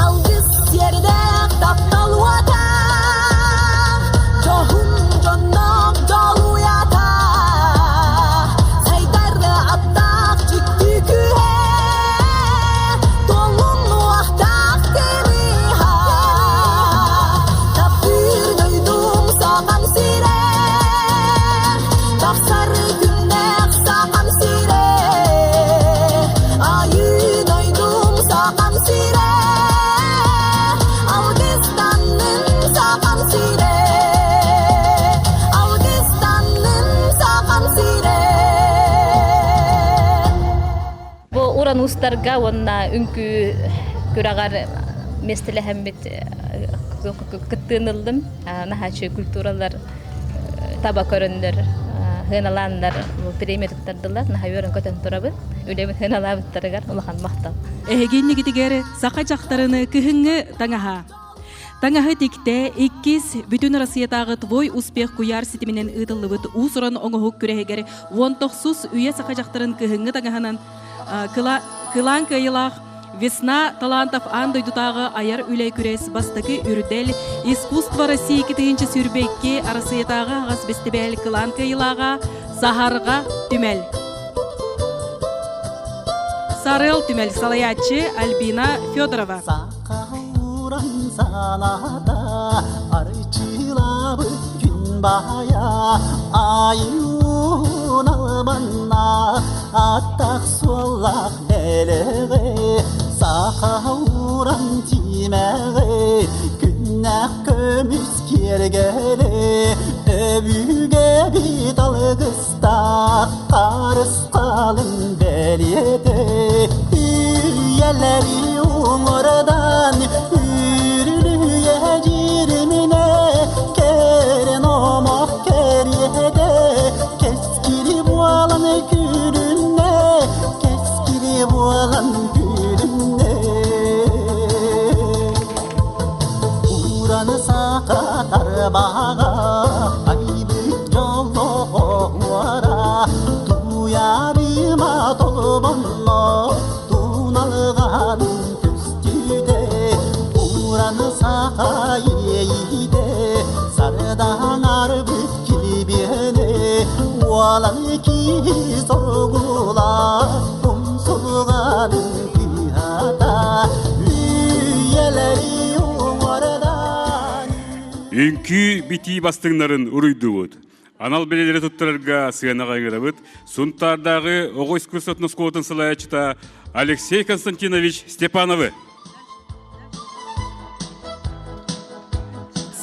Алгыс сиэрдээх таптал уота, дьоһун дьонноох дьолуйата, сайдар аттаах дьикти күүһэ, туоллун уохтаах кырыыһа, таптыыр дойдум саҕам сирэ, тахсар күннээх саҕам сирэ, айыы дойдум саҕам сирэ, алгыстанным саҕам сирэ, алгыстанным саҕам сирэ. Бу уран уустарга уонна үҥкүү күрэҕэр миэстэлэһэммит кыттыын ыллым. Наһааччы культуралар таба көрөннөр, сыаналааннар премия туттардылар. Наһаа үөрэн көтөн турабын. Үлэбин сыаналаабыттарыгар улахан махтал. Эһиги иннигитигэр саха дьахтарыны кыһыҥҥы таҥаһа. Таҥаһы тиктэ иккис Бүтүн Россиятааҕы Твой успех куйаар ситиминэн ыытыллыбыт уус-уран оҥоһук күрэһигэр 19 үйэ саха дьахтарын кыһыҥҥы таҥаһынан кылаан кыайыылаах Весна талантов аан дойдутааҕы айар үлэ күрэс бастакы үрдэл Искусство России 2022 Арассыыйатааҕы аһаҕас бэстибээл кылаан кыайыылааҕа Саһарҕа түмэл. Сарыал түмэл салайааччы Альбина Федорова. Санаата арчылабыт күн баайа айуун албаннаах аттах суоллаах бэлэҕи саха уран тимэҕи күннээх көмүс киэргэли өбүгэбит алгыстаах харысхалын бэлиэтэ үйэлэри уҥуордан Үрүлүйэ дьириминэ Кэрэн омох кэриэтэ Кэскили буолан күлүннэ Кэскили буолан күлүннэ Уран саха тарбаҕа Айбыт дьоллоҕуора Туйаарыма толбонно Туналҕан көстүүтэ Уран саха иэйиитэ Сардаҥ арбыт килбиэнэ Уолан киһи соргула Умсулҕанын кыһата Үйэлэри уҥуордан Үҥкүү битии бастыҥнарын уруйдуубут. Анал бэлиэлэри туттарарга сыанаҕа ыҥырабыт. Сунтаардааҕы оҕо искусствотын оскуолатын салайааччыта Алексей Константинович Степановы.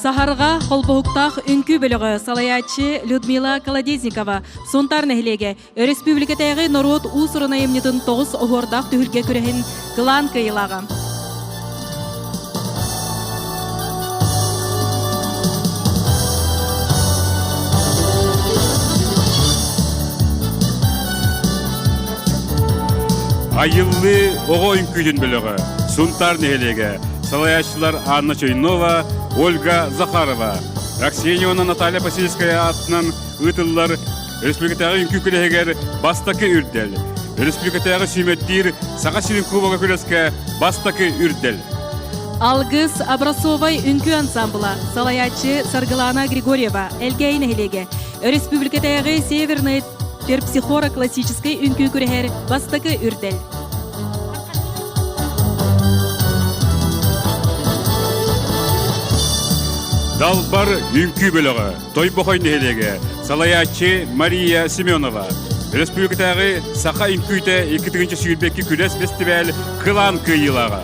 Саһарга холбоһуктаах үҥкүү бөлөҕө салайааччы Людмила Колодезникова Сунтаар нэһилиэгэ өрөспүүбүлүкэтээҕи норуот уус-уран айымньытын тоҕус оһуордаах түһүлгэ күрэһин кылаан кыайыылааҕа. Айыллыы оҕо үҥкүүтүн бөлөҕө Сунтаар нэһилиэгэ салайааччылар Анна Чойнова, Ольга Захарова, Аксеньевна Наталья Посельская аатынан ыытыллар Республикатааҕы үҥкүү күрэһигэр бастакы үрдэл. Республикатааҕы сүүмэрдиир Саха сирин кубога күрэскэ бастакы үрдэл. Алгыс образцовай үҥкүү ансамбла салайааччы Саргылана Григорьева Элгээйи нэһилиэгэ Өрөспүүбүлүкэтээҕи Северный терпсихора классическай үҥкүү күрэһэр бастакы үрдэл. Далбар үҥкүү бөлөҕө Тойбохой нэһилиэгэ, салайааччы Мария Семенова. Өрөспүүбүлүкэтээҕи Саха үҥкүүтэ 2022 күрэс фестиваль кылаан кыайыылааҕа.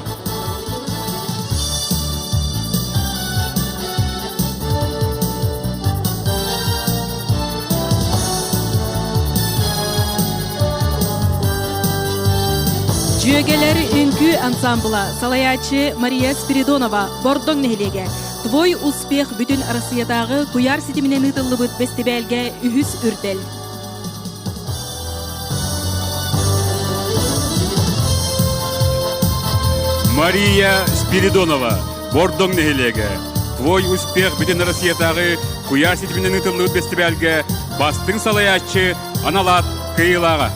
Дьүөгэлэр үҥкүү ансамбла салайааччы Мария Спиридонова Бордоҥ нэһилиэгэ Твой успех бүтүн Арассыыйатааҕы куйаар ситиминэн ыытыллыбыт бэстибээлгэ үһүс үрдэл. Мария Спиридонова, Бордоҥ нэһилиэгэ. Твой успех бүтүн Россиятааҕы куйаар ситиминэн ыытыллыбыт бэстибээлгэ бастыҥ салайааччы анал аат кыайыылааҕа.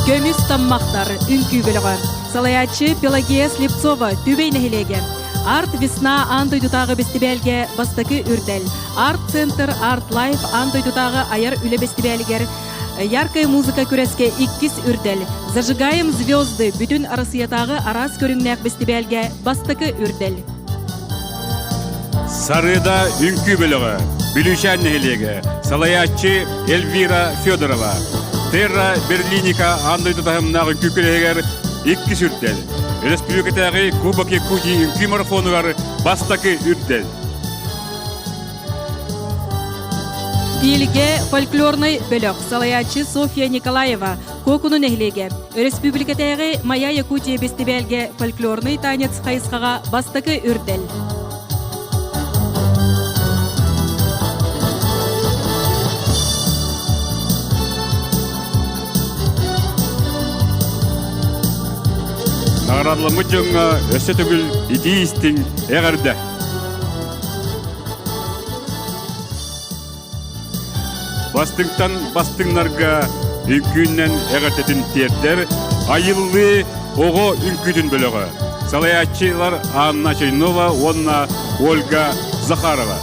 Көмүс таммахтар үҥкүү бөлөҕө. Салайааччы Пелагея Слепцова Түбэй нэһилиэгэ. Арт Весна аан дойдутааҕы бэстибээлгэ бастакы үрдэл. Арт Центр Арт Лайф аан дойдутааҕы айар үлэ бэстибээлигэр Яркая музыка күрэскэ иккис үрдэл. Зажигаем звезды бүтүн Арассыйатааҕы араас көрүҥнээх бэстибээлгэ бастакы үрдэл. Сарыда үҥкүү бөлөҕө, Бүлүүчээн нэһилиэгэ, салайааччы Эльвира Федорова, Терра Берлиника аан дойду таһымнаах үҥкүү күрэһигэр иккис үрдэл, Өрөспүүбүлүкэтээҕи Кубок Якутии үҥкүү марафонугар бастакы үрдэл. Илгэ фольклорнай бөлөх салайааччы Софья Николаева Куокуну нэһилиэгэ өрөспүүбүлүкэтээҕи Моя Якутия бэстибээлгэ фольклорный танец хайысхаҕа бастакы үрдэл. Наҕараадаламмыт дьоҥҥо өссө төгүл итии истиҥ эҕэрдэ! Бастыҥтан бастыҥнарга үҥкүүннэн эҕэрдэтин тиэрдэр Айыллыы оҕо үҥкүүтүн бөлөҕө. Салайааччылар Анна Чайнова уонна Ольга Захарова.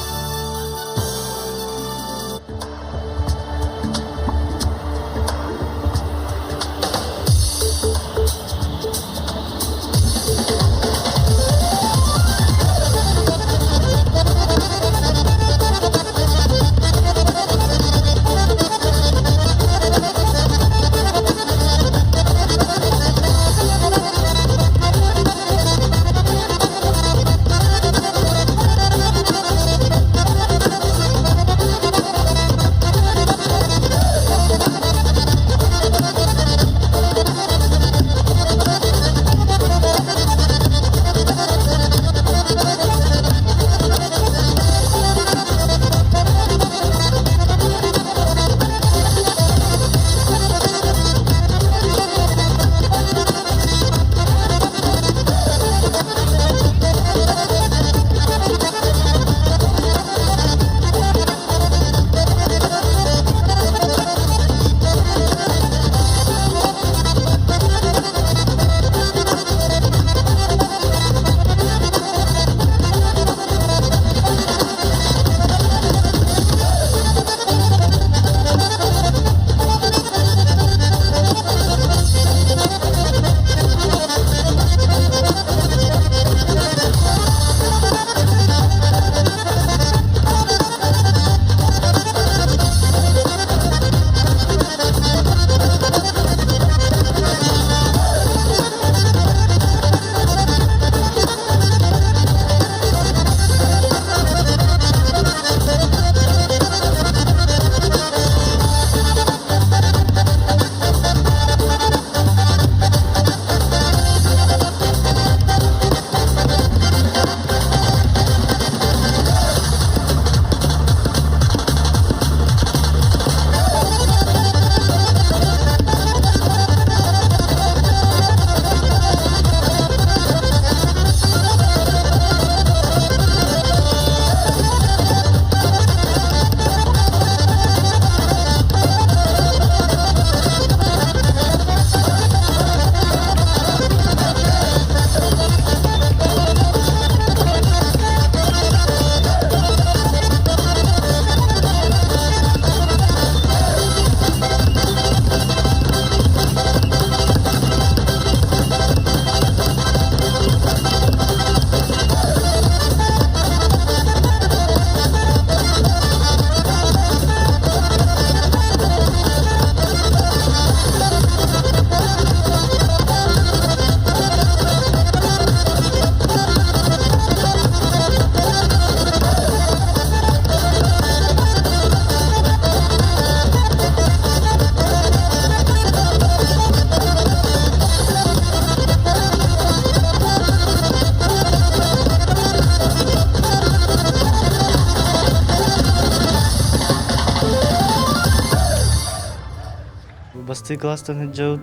Бастыы кылаастан сылдьабыт.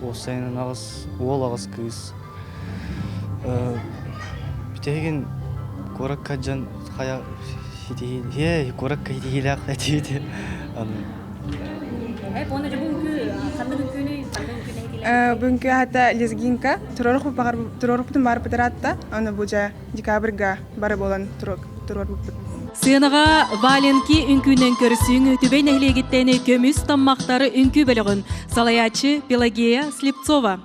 Уопсайынан аҕыс уол аҕыс кыыс. Бүтэһигин куоракка дьон хайа ситиһии куоракка ситиһиилээх этиити Бүгүнкү аата лезгинка. Туруорукпутун баарбыт ыраатта. Аны бу дьэ декабрьга бары буолан туруорбуппут. Сыанаҕа Валенки үҥкүүнэн көрсүҥ Түбэй нэһилиэгиттэн көмүс таммахтар үҥкүү бөлөҕүн салайааччы Пелагея Слепцова.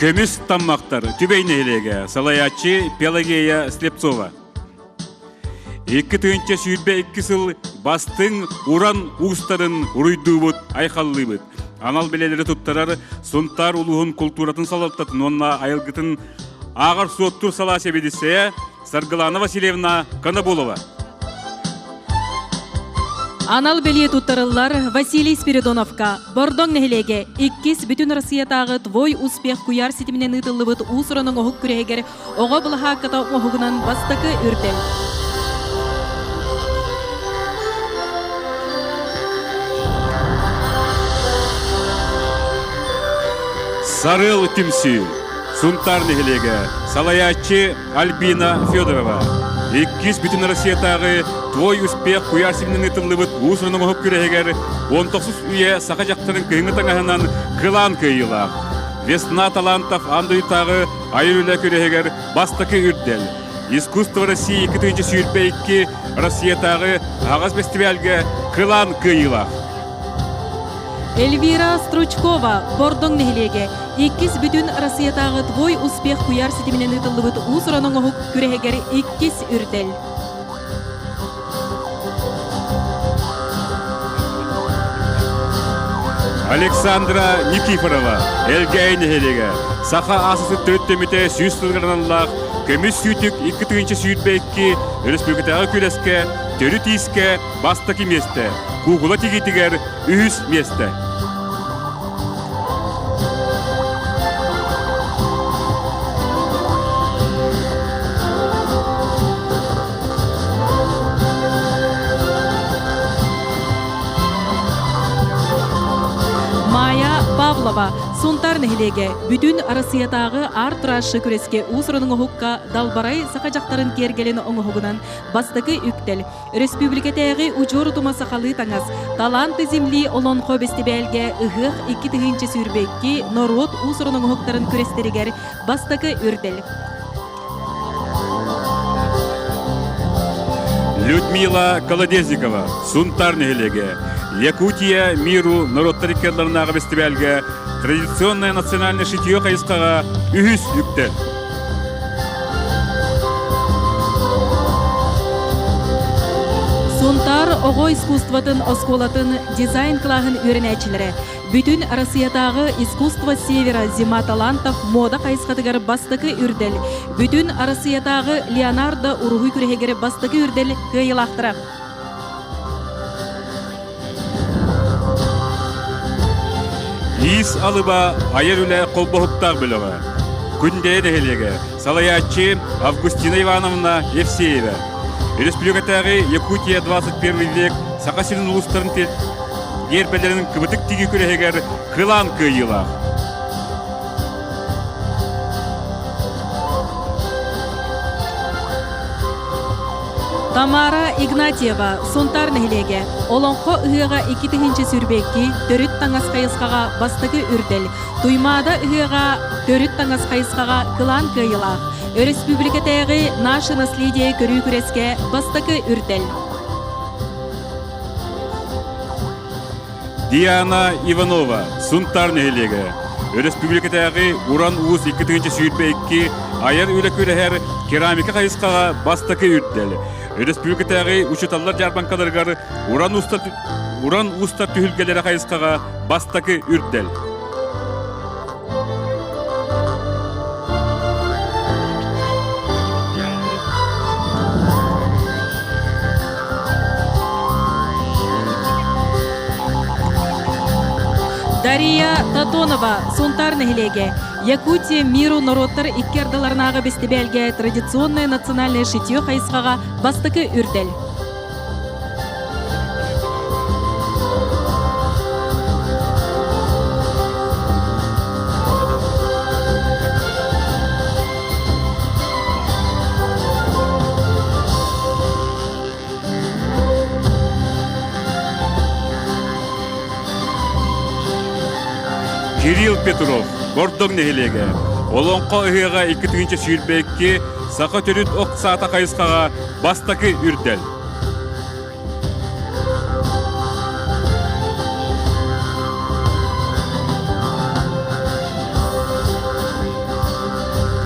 Көмүс таммахтар Түбэй нэһилиэгэ салайааччы Пелагея Слепцова. 2022 сыл бастыҥ уран уустарын уруйдуубут, айхаллыыбыт. Анал билэлэри туттарар Сунтаар улууһун култууратын салалтатын уонна айылгытын ааҕар суоттуур салаа сэбиэдиссэйэ Саргылана Васильевна Конобулова. Анал бэлиэ туттарыллар Василий Спиридоновка Бордоҥ нэһилиэгэ иккис бүтүн Россиятааҕы Твой успех куйаар ситиминэн ыытыллыбыт уус-уран оҥоһук күрэһигэр оҕо былаһаакката оҥоһугунан бастакы үрдэл. Сарыал түмсүү Сунтаар нэһилиэгэ салайааччы Альбина Федорова. Иккис бүтүн Россиятааҕы Твой успех куйаар симнин ыытыллыбыт уус-уран оҥоһук күрэһигэр 19 үйэ саха дьахтарын кыһыҥҥы таҥаһынан кылаан кыайыылаах. Весна талантов аан дойдутааҕы айар үлэ күрэһигэр бастакы үрдэл. Искусство России 2022 Россиятааҕы аһаҕас бэстибээлгэ кылаан кыайыылаах. Эльвира Стручкова, Бордоҥ нэһилиэгэ, иккис бүтүн Россиятааҕы Твой успех куйаар ситиминэн ыытыллыбыт уус-уран оҥоһук күрэһигэр иккис үрдэл. Александра Никифорова, Элгээйи нэһилиэгэ, Саха аасысы төрүт төмүтэ сүүс сылгыраналлаах көмүс сүүтүк 2022 өрөспүүбүлүкэтээҕи күрэскэ төрүт иискэ бастакы миэстэ, куукула тигиитигэр үһүс миэстэ. Майя Павлова, Сунтаар нэһилиэгэ, бүтүн Арассыйатааҕы арт-трашы күрэскэ уус-уран оҥоһукка Далбарай саха дьахтарын киэргэлин оҥоһугунан бастакы үктэл Өрөспүүбүлүкэтээҕи удьуор утума сахалыы таҥас «Таланты земли» олоҥхо бэстибээлгэ ыһыах 2022 норуот уус-уран оҥоһуктарын күрэстэригэр бастакы үрдэл. Людмила Колодезникова, Сунтар нэһилиэгэ, Якутия миру норуоттар иккиэллэринээҕи бэстибээлгэ традиционное национальное шитье хайысхаҕа үһүс үктэл. Сунтаар оҕо искусствотын оскуолатын дизайн кылааһын үөрэнээччилэрэ Бүтүн Россиятааҕы «Искусство Севера. Зима талантов» мода хайысхатыгар бастакы үрдэл, Бүтүн Россиятааҕы Леонардо уруһуй күрэһигэр бастакы үрдэл кыайыылаахтара. Иис алыба айар үлэ холбоһуктаах бөлөҕө. Күндэйэ нэһилиэгэ салайааччы Августина Ивановна Евсеева. Республикатааҕы Якутия 21 век Саха сирин улуустарын гиэрбэлэрин кыбытык тиги күрэһигэр кылаан кыайыылаах. Тамара Игнатьева, Сунтаар нэһилиэгэ, Олоҥхо ыһыаҕа 2022 төрүт таҥас хайысхаҕа бастакы үрдэл, Туймаада ыһыаҕа төрүт таҥас хайысхаҕа кылаан кыайыылаах, өрөспүүбүлүкэтээҕи «Наше наследие» көрүү күрэскэ бастакы үрдэл. Диана Иванова, Сунтаар нэһилиэгэ, өрөспүүбүлүкэтээҕи Уран Уус 2022 айар үлэ күрэһэр керамика хайысхаҕа бастакы үрдэл. Өрөспүүбүлүкэтээҕи учууталлар дьаарбаҥкаларыгар Уран Уустар Уран Уустар түһүлгэлэрэ хайысхаҕа бастакы үрдэл. Дария Татонова, Сунтаар нэһилиэгэ, Якутия миру норуоттар икки ардыларынааҕы бэстибээлгэ традиционное национальное шитье хайысхаҕа бастакы үрдэл. Кирилл Петров, Бордоҥ нэһилиэгэ. Олоҥхо ыһыаҕа 2022 саха төрүт ох саата хайысхаҕа бастакы үрдэл.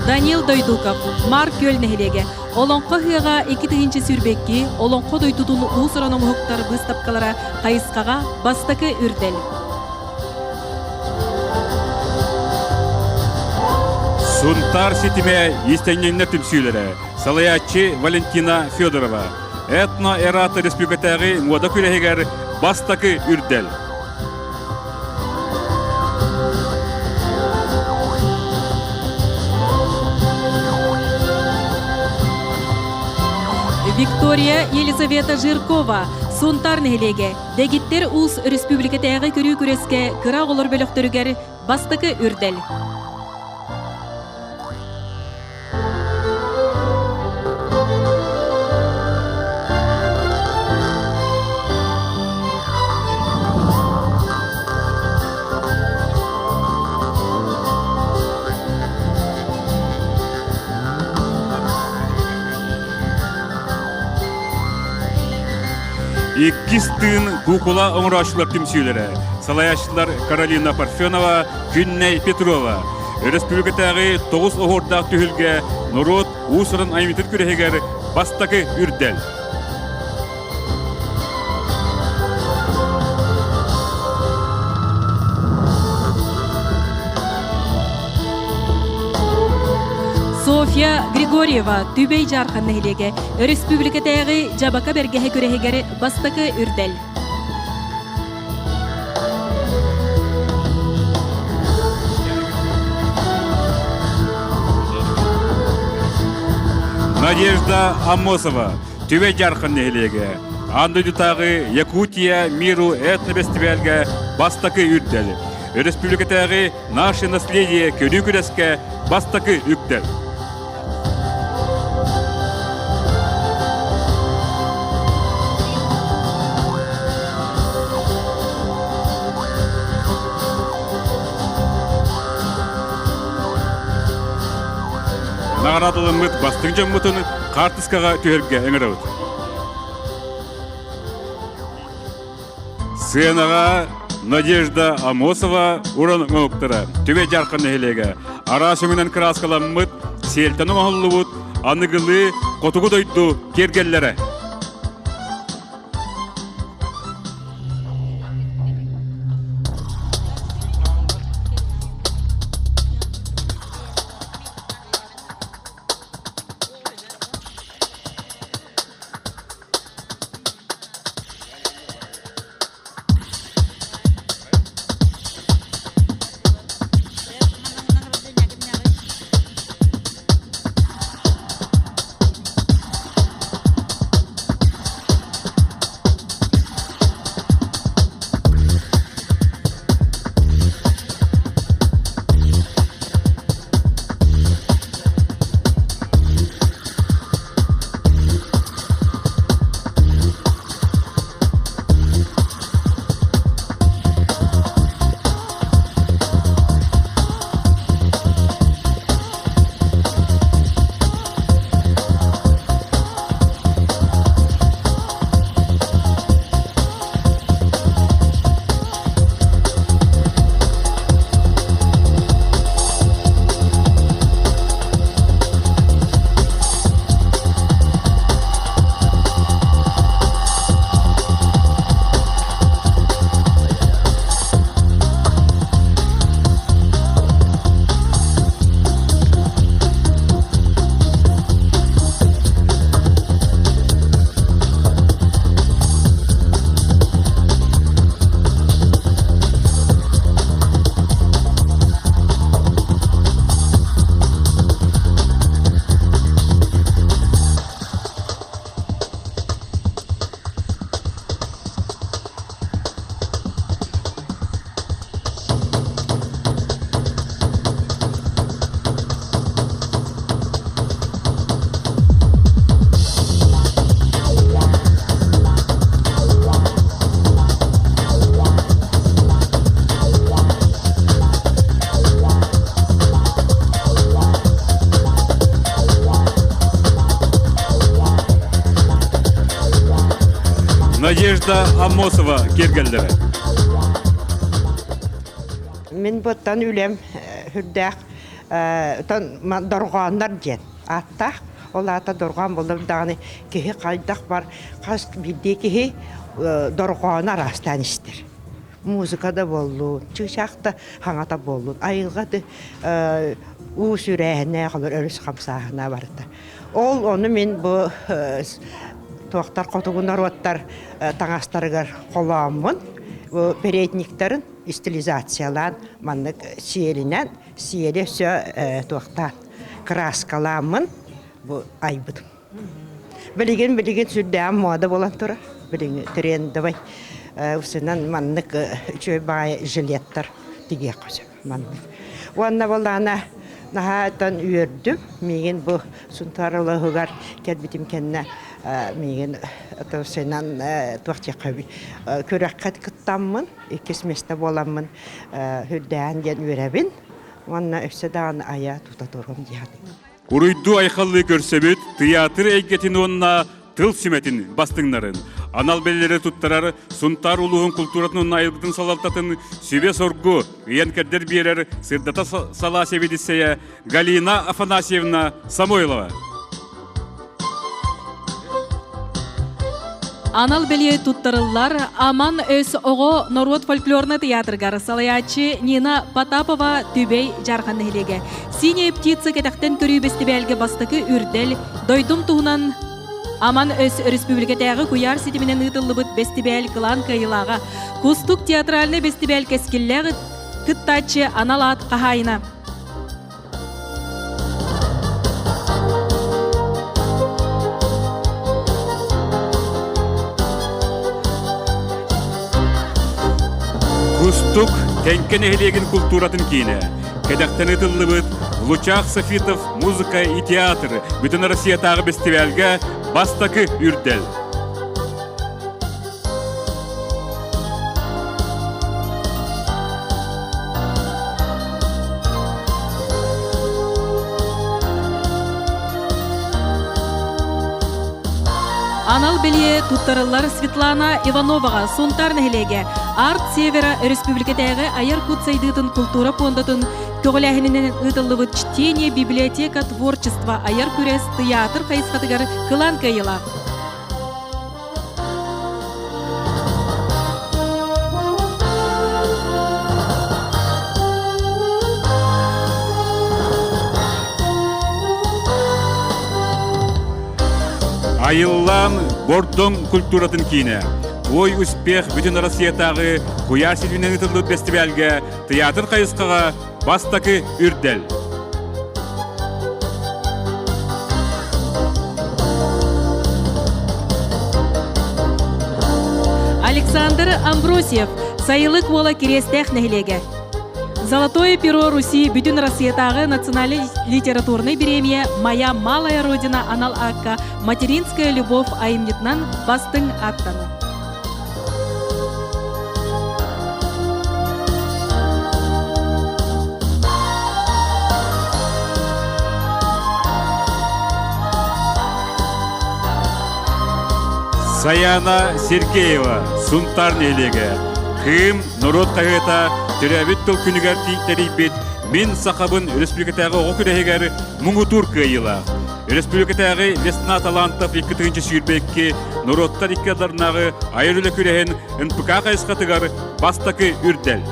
Данил Дойдуков, Мар Күөл нэһилиэгэ. Олоҥхо ыһыаҕа 2022 Олоҥхо дойдутун уус-уран оҥоһуктар быыстапкалара хайысхаҕа бастакы үрдэл. Сунтаар ситимэ иистэнньэҥнэр түмсүүлэрэ Салайааччы Валентина Федорова. Этно-эрата республикатааҕы муода күрэһигэр бастакы үрдэл. Виктория Елизавета Жиркова, Сунтаар нэһилиэгэ, Дэгиттэр Уус Өрөспүүбүлүкэтээҕи көрүү күрэскэ кыра оҕолор бөлөхтөрүгэр бастакы үрдэл. Иккис тыын куукула оҥорооччулар түмсүүлэрэ салайааччылар Каролина Парфенова, Күннэй Петрова Өрөспүүбүлүкэтээҕи тоҕус оһуордаах түһүлгэ норуот уус-уран айымньытын күрэһигэр бастакы үрдэл. Софья Григорьева Түбэй Дьаархан нэһилиэгэ өрөспүүбүлүкэтээҕи Дьабака бэргэһэ күрэһигэр бастакы үрдэл. Надежда Аммосова, Түбэ Дьархан нэһилиэгэ, аан дойдутааҕы Якутия миру этно-бэстибээлгэ бастакы үрдэл, өрөспүүбүлүкэтээҕи Наше наследие көрүү күрэскэ бастакы үктэл. Наҕараадалыммыт бастыҥ дьоммутун хаартыскаҕа түһэргэ ыҥырабыт. Сыанаҕа Надежда Амосова уран оҥоһуктара Түбэ Дьархан нэһилиэгэ араас өҥүнэн кырааскаламмыт, сиэлтэн оҥоһуллубут аныгылыы хотугу дойду киэргэллэрэ. Надежда Аммосова киэргэллэрэ. Мин буттан үлэм үрдээх дорҕооннор диэн ааттаах. Ол аата дорҕоон буоллар даҕаны киһи хайдах бар хас биирдии киһи дорҕоону араастаан истэр. Музыка да буоллун, чыычаах да хаҥата буоллун, айылҕа да уу сүрээһинэ, холор өрүс хамсааһына барыта. Ол ону мин бу туохтар хотугу норуоттар таҥастарыгар холооммун, бу передниктарын стилизациялаан маннык сиэлинэн, сиэли өссө туохтаан кырааскалааммын бу айбытым. Билигин билигин сүрдээҕин муода буолан турар. Билигин трендовый усунан маннык үчүгэй баҕайы жилеттар тигиэххэ сөп маннык. Уонна буоллаҕына наһаа оттон үөрдүм. Миигин бу Сунтаар улууһугар кэлбитим кэннэ миигин усунан туох диэххэ күрэххэ кыттаммын иккис миэстэ буоламмын үрдээн диэн үөрэбин. Уонна өссө даҕаны айа тута туруом диэхин. Уруйдуу айхаллыы көрсөбүт тыйаатыр эйгэтин уонна тыл сүмэтин бастыҥнарын, анал бэлиэлэри туттарар Сунтаар улууһун култууратын уонна айылгытын салалтатын сүбэ-соргу ыйан-кэрдэр биэрэр сырдата салаа сэбиэдиссэйэ Галина Афанасьевна Самойлова. Анал бэлиэ туттарыллар Аман өс оҕо норуот фольклорнай театрыгар салайааччы Нина Потапова Түбэй Дьархан нэһилиэгэ. Синяя птица кэтэхтэн көрүү бэстибээлгэ бастакы үрдэл дойдум туһунан Аман өс өрөспүүбүлүкэтээҕи куйаар ситиминэн ыытыллыбыт бэстибээл кылаан кыайыылааҕа Кустук театральнай бэстибээл кэскиллээх кыттааччы анал аат хаһаайына. Кустук Тэҥкэ нэһилиэгин култууратын киинэ. Кэдэхтэн ытыллыбыт Лучах Софитов музыка и театр Бүтүн Россиятааҕы бэстибээлгэ бастакы үрдэл. Анал бэлиэ туттарыллар Светлана Ивановаҕа Сунтаар нэһилиэгэ Арт Севера өрөспүүбүлүкэтээҕи айар кут сайдыытын култуура пуондатын көҕүлээһининэн ыытыллыбыт «Чтение библиотека творчества» айар күрэс тыйаатыр хайысхатыгар кылаан кыайыылаах. Айыллаан Бордоҥ культуратын киинэ. Твой успех бүтүн Россиятааҕы куйаар ситиминэн ыытыллыбыт бэстибээлгэ тыйаатыр хайысхаҕа бастакы үрдэл. Александр Амбросьев, Сайылык уола Кириэстээх нэһилиэгэ. Золотое перо Руси бүтүн Россиятааҕы национальнай литературнай бириэмийэ «Моя малая родина» анал аакка «Материнская любовь» айымньытынан бастыҥ ааттанар. Саяна Сергеева, Сунтаар нэһилиэгэ. Кыым норуот хаһыата төрөөбүт тыл күнүгэр тэрийбит Мин сахабын республикатааҕы оҕо күрэһигэр муҥутуур кыайыылаах. Республикатааҕы Весна талантов 2022 норуоттар икки ардыларынааҕы айар үлэ күрэһин НПК хайысхатыгар бастакы үрдэл.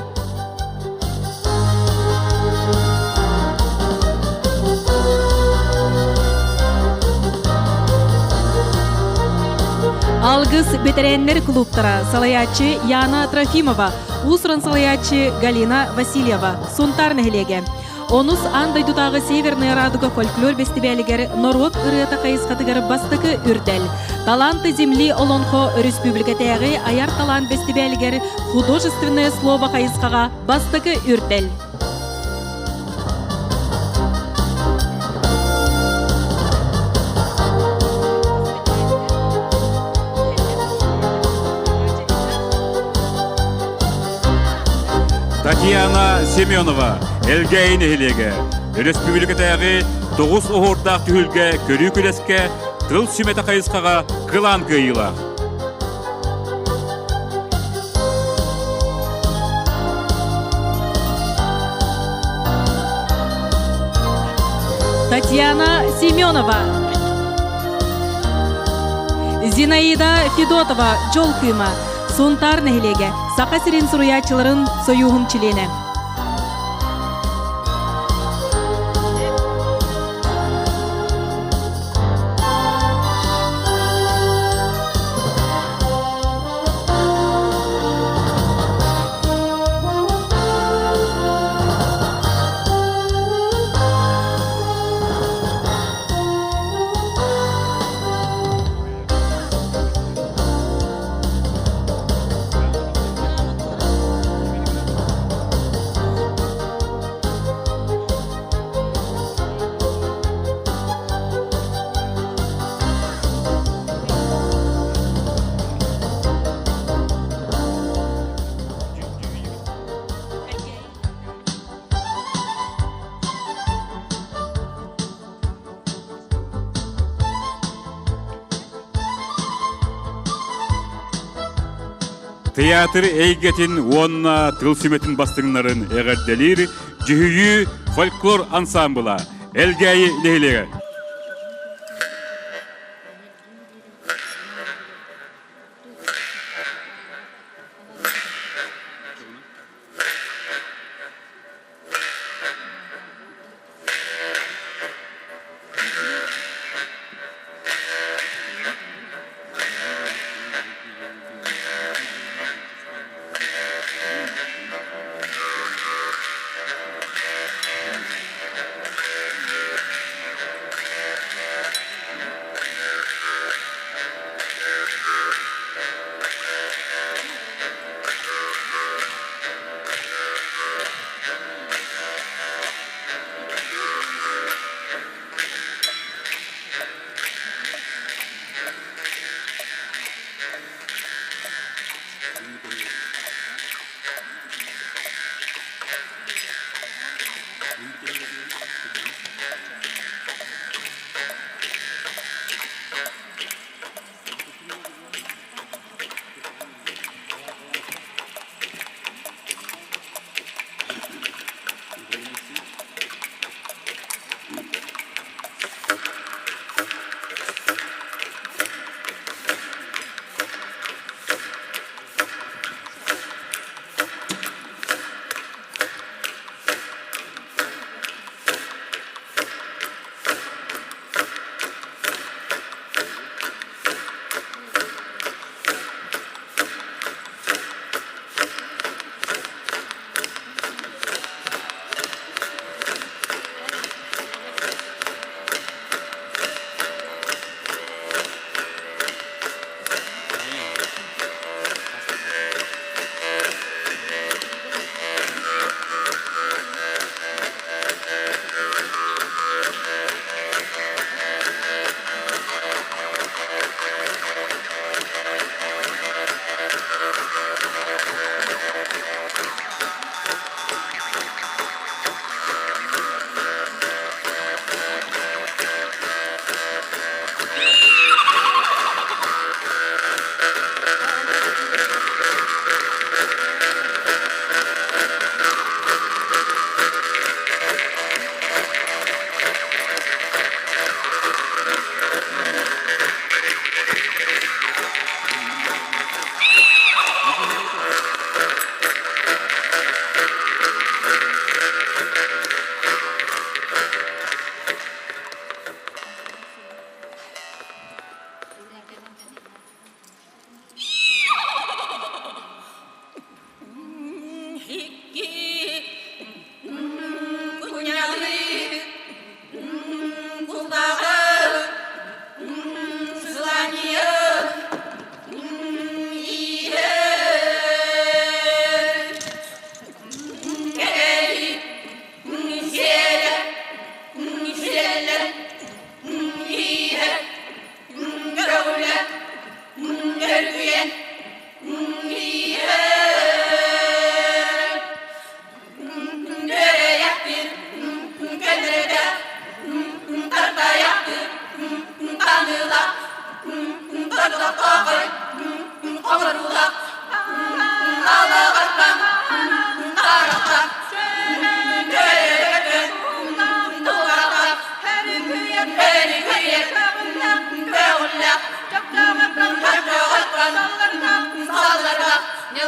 Алгыс бэтэрээннэр клубтара салайааччы Яна Трофимова, уус-уран салайааччы Галина Васильева, Сунтаар нэһилиэгэ. Онус аан дойдутааҕы Северная радуга фольклор бэстибээлигэр норуот ырыата хайысхатыгар бастакы үрдэл. Таланты земли Олонхо өрөспүүбүлүкэтээҕи айар талаан бэстибээлигэр художественное слово хайысхаҕа бастакы үрдэл. Татьяна Семенова, Элгээйи нэһилиэгэ, өрөспүүбүлүкэтээҕи тоҕус оһуордаах түһүлгэ көрүү күрэскэ тыл сүмэтэ хайысхаҕа кылаан кыайыылаах. Татьяна Семенова, Зинаида Федотова, Дьол кыыма, Сунтаар нэһилиэгэ, Саха сирин суруйааччыларын сойууһун чилиэнэ. Театр эйгэтин уонна тыл сүмэтин бастыҥнарын эҕэрдэлиир Дьүһүйүү фольклор ансаамбыла Элгээйи нэһилиэгэ.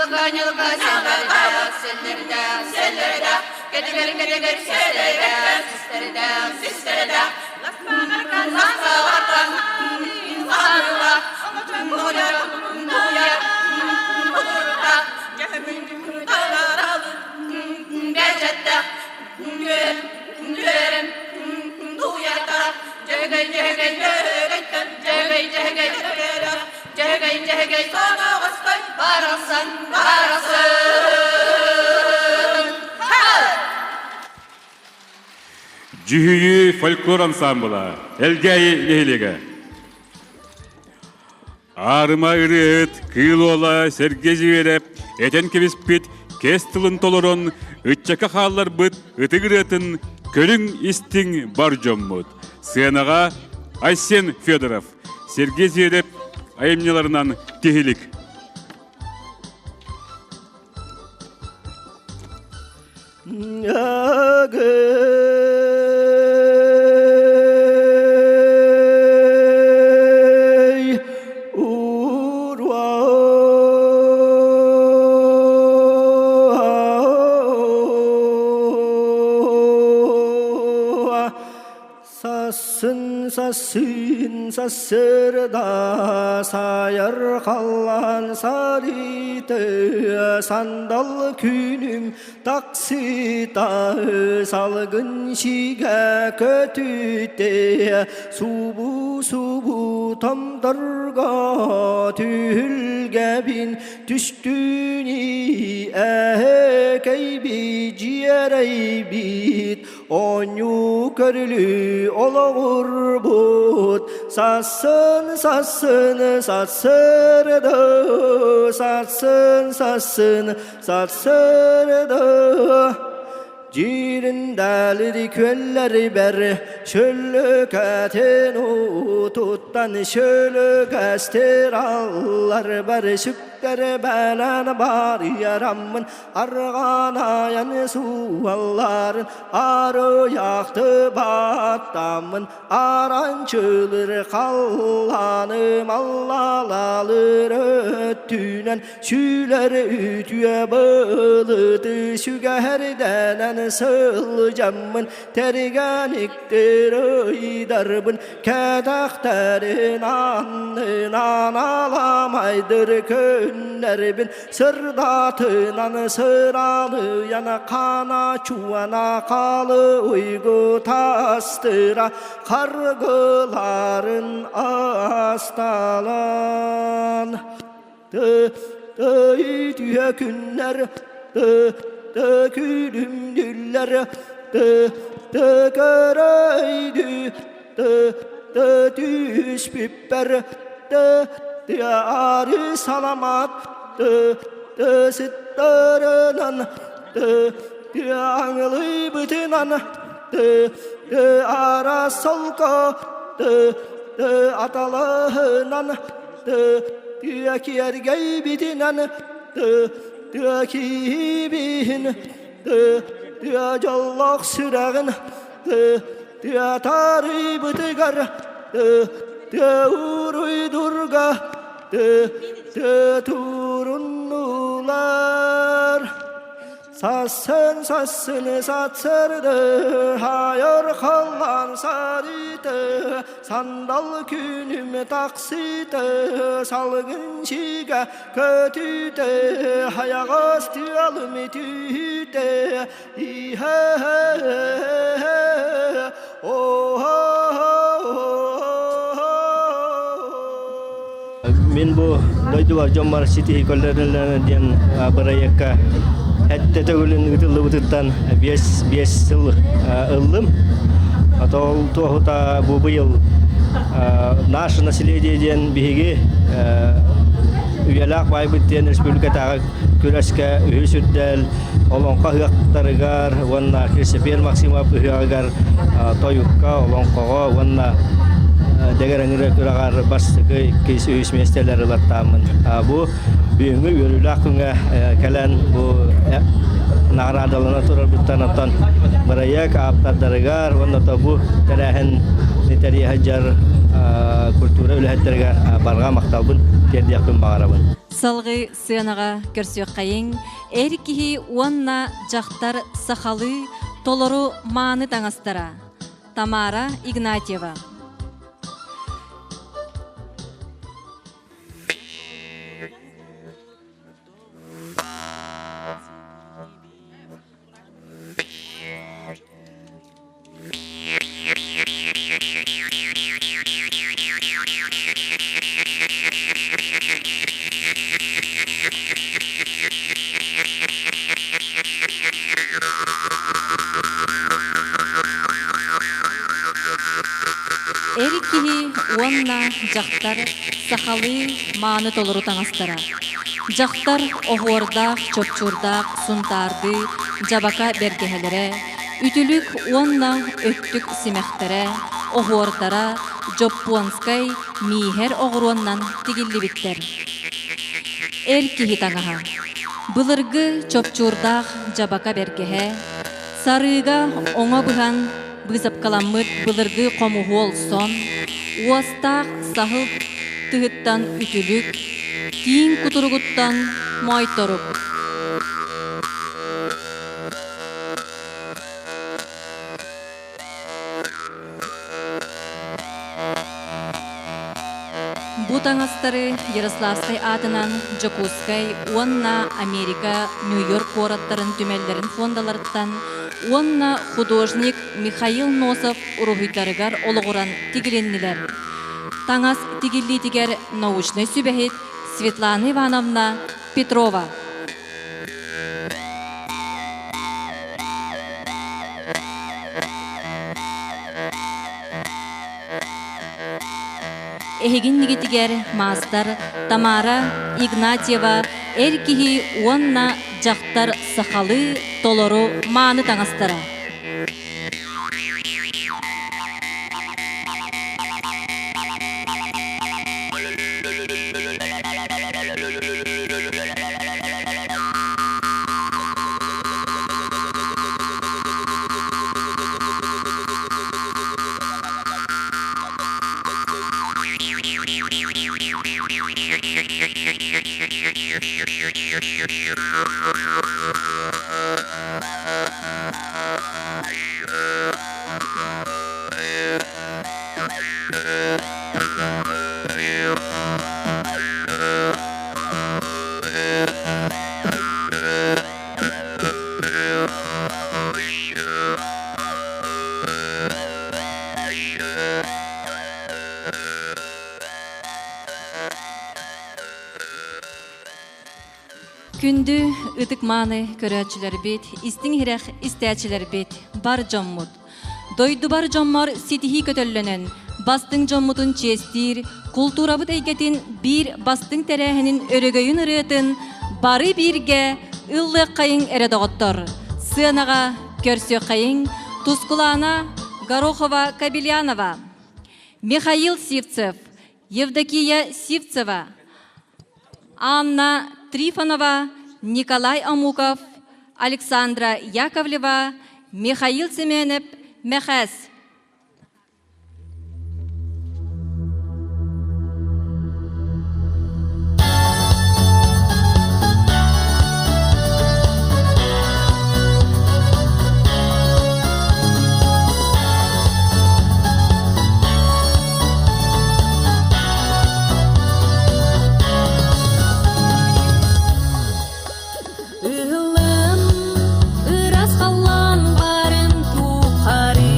Ньылка, ньылка, сэллэрдээх, сэллэрдээх, сэллэрдээх, кэтигэр, кэтигэр, сэллэрдээх, систэрдээх, систэрдээх, ласпаҕартан, саһарыла, туһуйа, туһуйа, тутурта, бэчэттээх, күн, туйата, дьэгэй, дьэгэй, дьэгэй, дьэгэй, дьэгэй, дьэгэй, дьэгэй, соноҕостой, барахсан, барахсан. Дьүһүйүү фольклор ансаамбыла Элгээйи нэһилиэгэ. Аарыма ырыаһыт Кыыл Уола Сергей Зверев этэн кэбиспит кэс тылын толорон ыччакка хаалларбыт ытык ырыатын көрүҥ истиҥ бар дьоммут. Сыанаҕа Айсен Федоров, Сергей Зверев айымньыларынан тиһилик. Агай уруа Сасын сасын сасырда сайар халлан сарыты сандал күнүм таксыта салгын сигэ көтүтэ субу субу томторго түһүлгэбин түстүни эһэкэйби дьиэрэйбит Оонньуу көрүлүү олоҕурбут сассын сассын сассырды сассын сассын сассырды Дьириндэлири күөллэрибэр шөллөкэтин уутуттан шөлөкэстер алларбар сүктэрбэнэн барыяраммын Арҕаанайан сууалларын арыйахты баттаммын аранчылыр халланым аллалалыр өттүнэн сүлэр үтүө былыты сүгэһэрдэнэн сылдьаммын тэргэниктир ыйдарбын кэтэхтэрин аннынан аламайдыр күннэрбин Сырдатынан сыралыйан қана чуана қалы уйгу тастыра қаргыларын асталан. Ды, ды, түйе күннер, ды, ды, күлүмдүллер, ды, ды, көрөйдү, ды, ды, түспүппэр, ды, Ары саламат сыттарынан аңылыбытынан ара солко аталаһынан киэргэйбитинэн киибиһин дьоллоох сүрэҕин Тыатарыйбытыгар тыа уруйдурга тыа туруннулар. Сасын сасын сатсырды, хайыр халлан сарыты, сандал күнүм таксыты, салгын сигэ көтүтэ, хайаҕас тыалым түүтэ, Мин бу дойдубар дьоммор ситиһи көрдөрүллэрэ диэн бырайыакка эттэ төгүлүн ыытыллыбытыттан 5 сыл ыллым. Ол туоһута бу быйыл наше население диэн биһиги үйэлээх баайбыт диэн республикатааҕы күрэскэ үһүс үрдэл олоҥхо ыһыахтарыгар уонна Кирсэпиэр Максимов ыһыаҕыгар тойукка, олоҥхоҕо уонна дэгэрэҥирэ күрэҕэр бастакы, иккис, үһүс миэстэлэр ылаттааммын. Бу бүгүҥҥү үөрүүлээх күҥҥэ кэлэн бу наҕараадалана турарбыттан оттон бырайыак ааптардарыгар уонна бу тэрээһин тэрийэ сылдьар культура үлэһиттэригэр барҕа махталбын. тиэрдиэхпин баҕарабын. Салгыы сыанаҕа көрсүөххэйиҥ эр киһи уонна дьахтар сахалыы толору мааны таҥастара. Тамара Игнатьева. Эр киһи уонна дьахтар сахалыы мааны толору таҥастара. Дьахтар оһуордаах, чопчуурдаах, сунтаардыы, дьабака бэргэһэлэрэ, үтүлүк уонна өттүк симэхтэрэ, оһуордара дьоппуонскай мииһэр оҕуруоннан тигиллибиттэр. Эр киһи таҥаһа. Былыргы чопчуурдаах дьабака бэргэһэ, сарыыга оҥо быһан быысапкаламмыт былыргы хомуһуол сон, уостаах саһыл тыһыттан үтүлүк, тииҥ кутуругуттан моойторук. Бу таҥастары Ярославскай аатынан Дьокуускай уонна Америка Нью-Йорк куораттарын түмэллэрин фондаларыттан уонна художник Михаил Носов уруһуйдарыгар олоҕуран тигилиннилэр. Таҥас тигиллиитигэр научнай сүбэһит Светлана Ивановна Петрова. Эһигин нигитигэр маастар Тамара Игнатьева эр киһи уонна дьахтар сахалыы толору мааны таҥастара. Күндү ытык-мааны көрөөччүлэрбит, истиҥ-иһирэх истээччилэрбит, бар дьоммут! Дойдубар дьоммор ситиһии көтөллөнөн, бастыҥ дьоммутун чиэстиир, култуурабыт эйгэтин биир бастыҥ тэрээһинин өрөгөйүн ырыатын бары бииргэ ыллыаххайыҥ эрэ доҕоттор! Сыанаҕа көрсүөххэйиҥ Тускулаана Горохова-Кобельянова, Михаил Сивцев, Евдокия Сивцева, Анна Трифонова, Николай Амуков, Александра Яковлева, Михаил Семенов, Мэхэс. Ыһыллан, ырас халлаан барын тухары.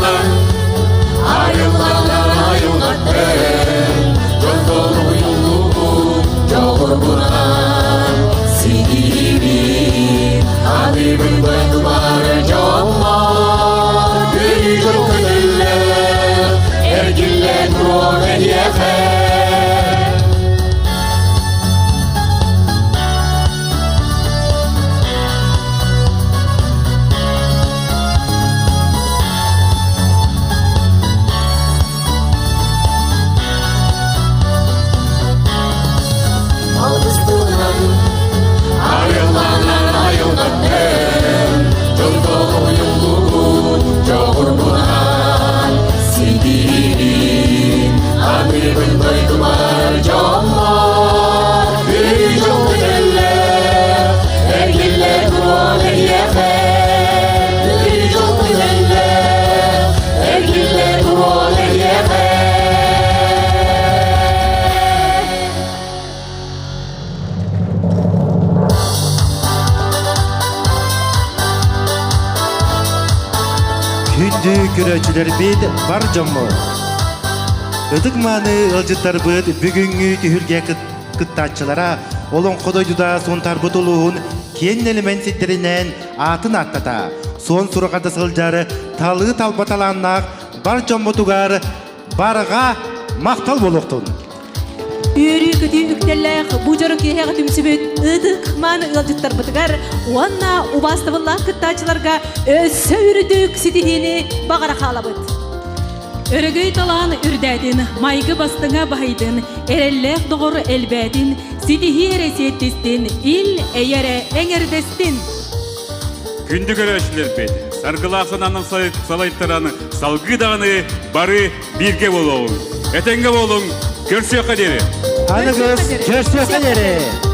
тылынан Айылланан айылҕаттан Дьонтон уйуллубут дьоҕурбунан Ситиһиибин аныыбын дойдубар дьоммор Күрүү көтөллөр эргиллэ туруом эһиэхэ. Алгыстынан айылланан айылҕаттан дьолтон уйуллубут дьоҕурбунан ситиһиибин аныыбын дойдубар дьоммор Үһү дьол көтөллөр эргиллэ туруом эһиэхэ Үһү дьол көтөллөр эргиллэ туруом эһиэхэ. Күндү көрөөччүлэрбит бар дьоммут! Ытык мааны ыалдьыттарбыт бүгүҥҥү түһүлгэ кыттааччылара Олоҥхо дойдута Сунтарбыт улууһун киэн нэлэмэн сирдэринэн аатын ааттата, суон сураҕа сылдьар талыы талба талааннаах бар дьоммутугар барҕа махтал буолуохтун! Үөрүү-көтүү үктэллээх бу дьоро киэһэҕэ түмсүбүт ытык мааны ыалдьыттарбытыгар уонна убаастабыллаах кыттааччыларга өссө үрдүк ситиһиини баҕара хаалабыт. Өрөгөй талаан үрдээтин, майгы бастыҥа баһыйдын, эрэллээх доҕор элбээтин, ситиһии эрэ сиэттистин, ил эйэ эрэ эҥэрдэстин! Күндү көрөөччүлэрбит, саргылаах санаанан салайтаран салгыы даҕаны бары бииргэ буолуоҕуҥ. Этэҥҥэ буолуҥ, көрсүөххэ диэри! Аныгыс көрсүөххэ диэри!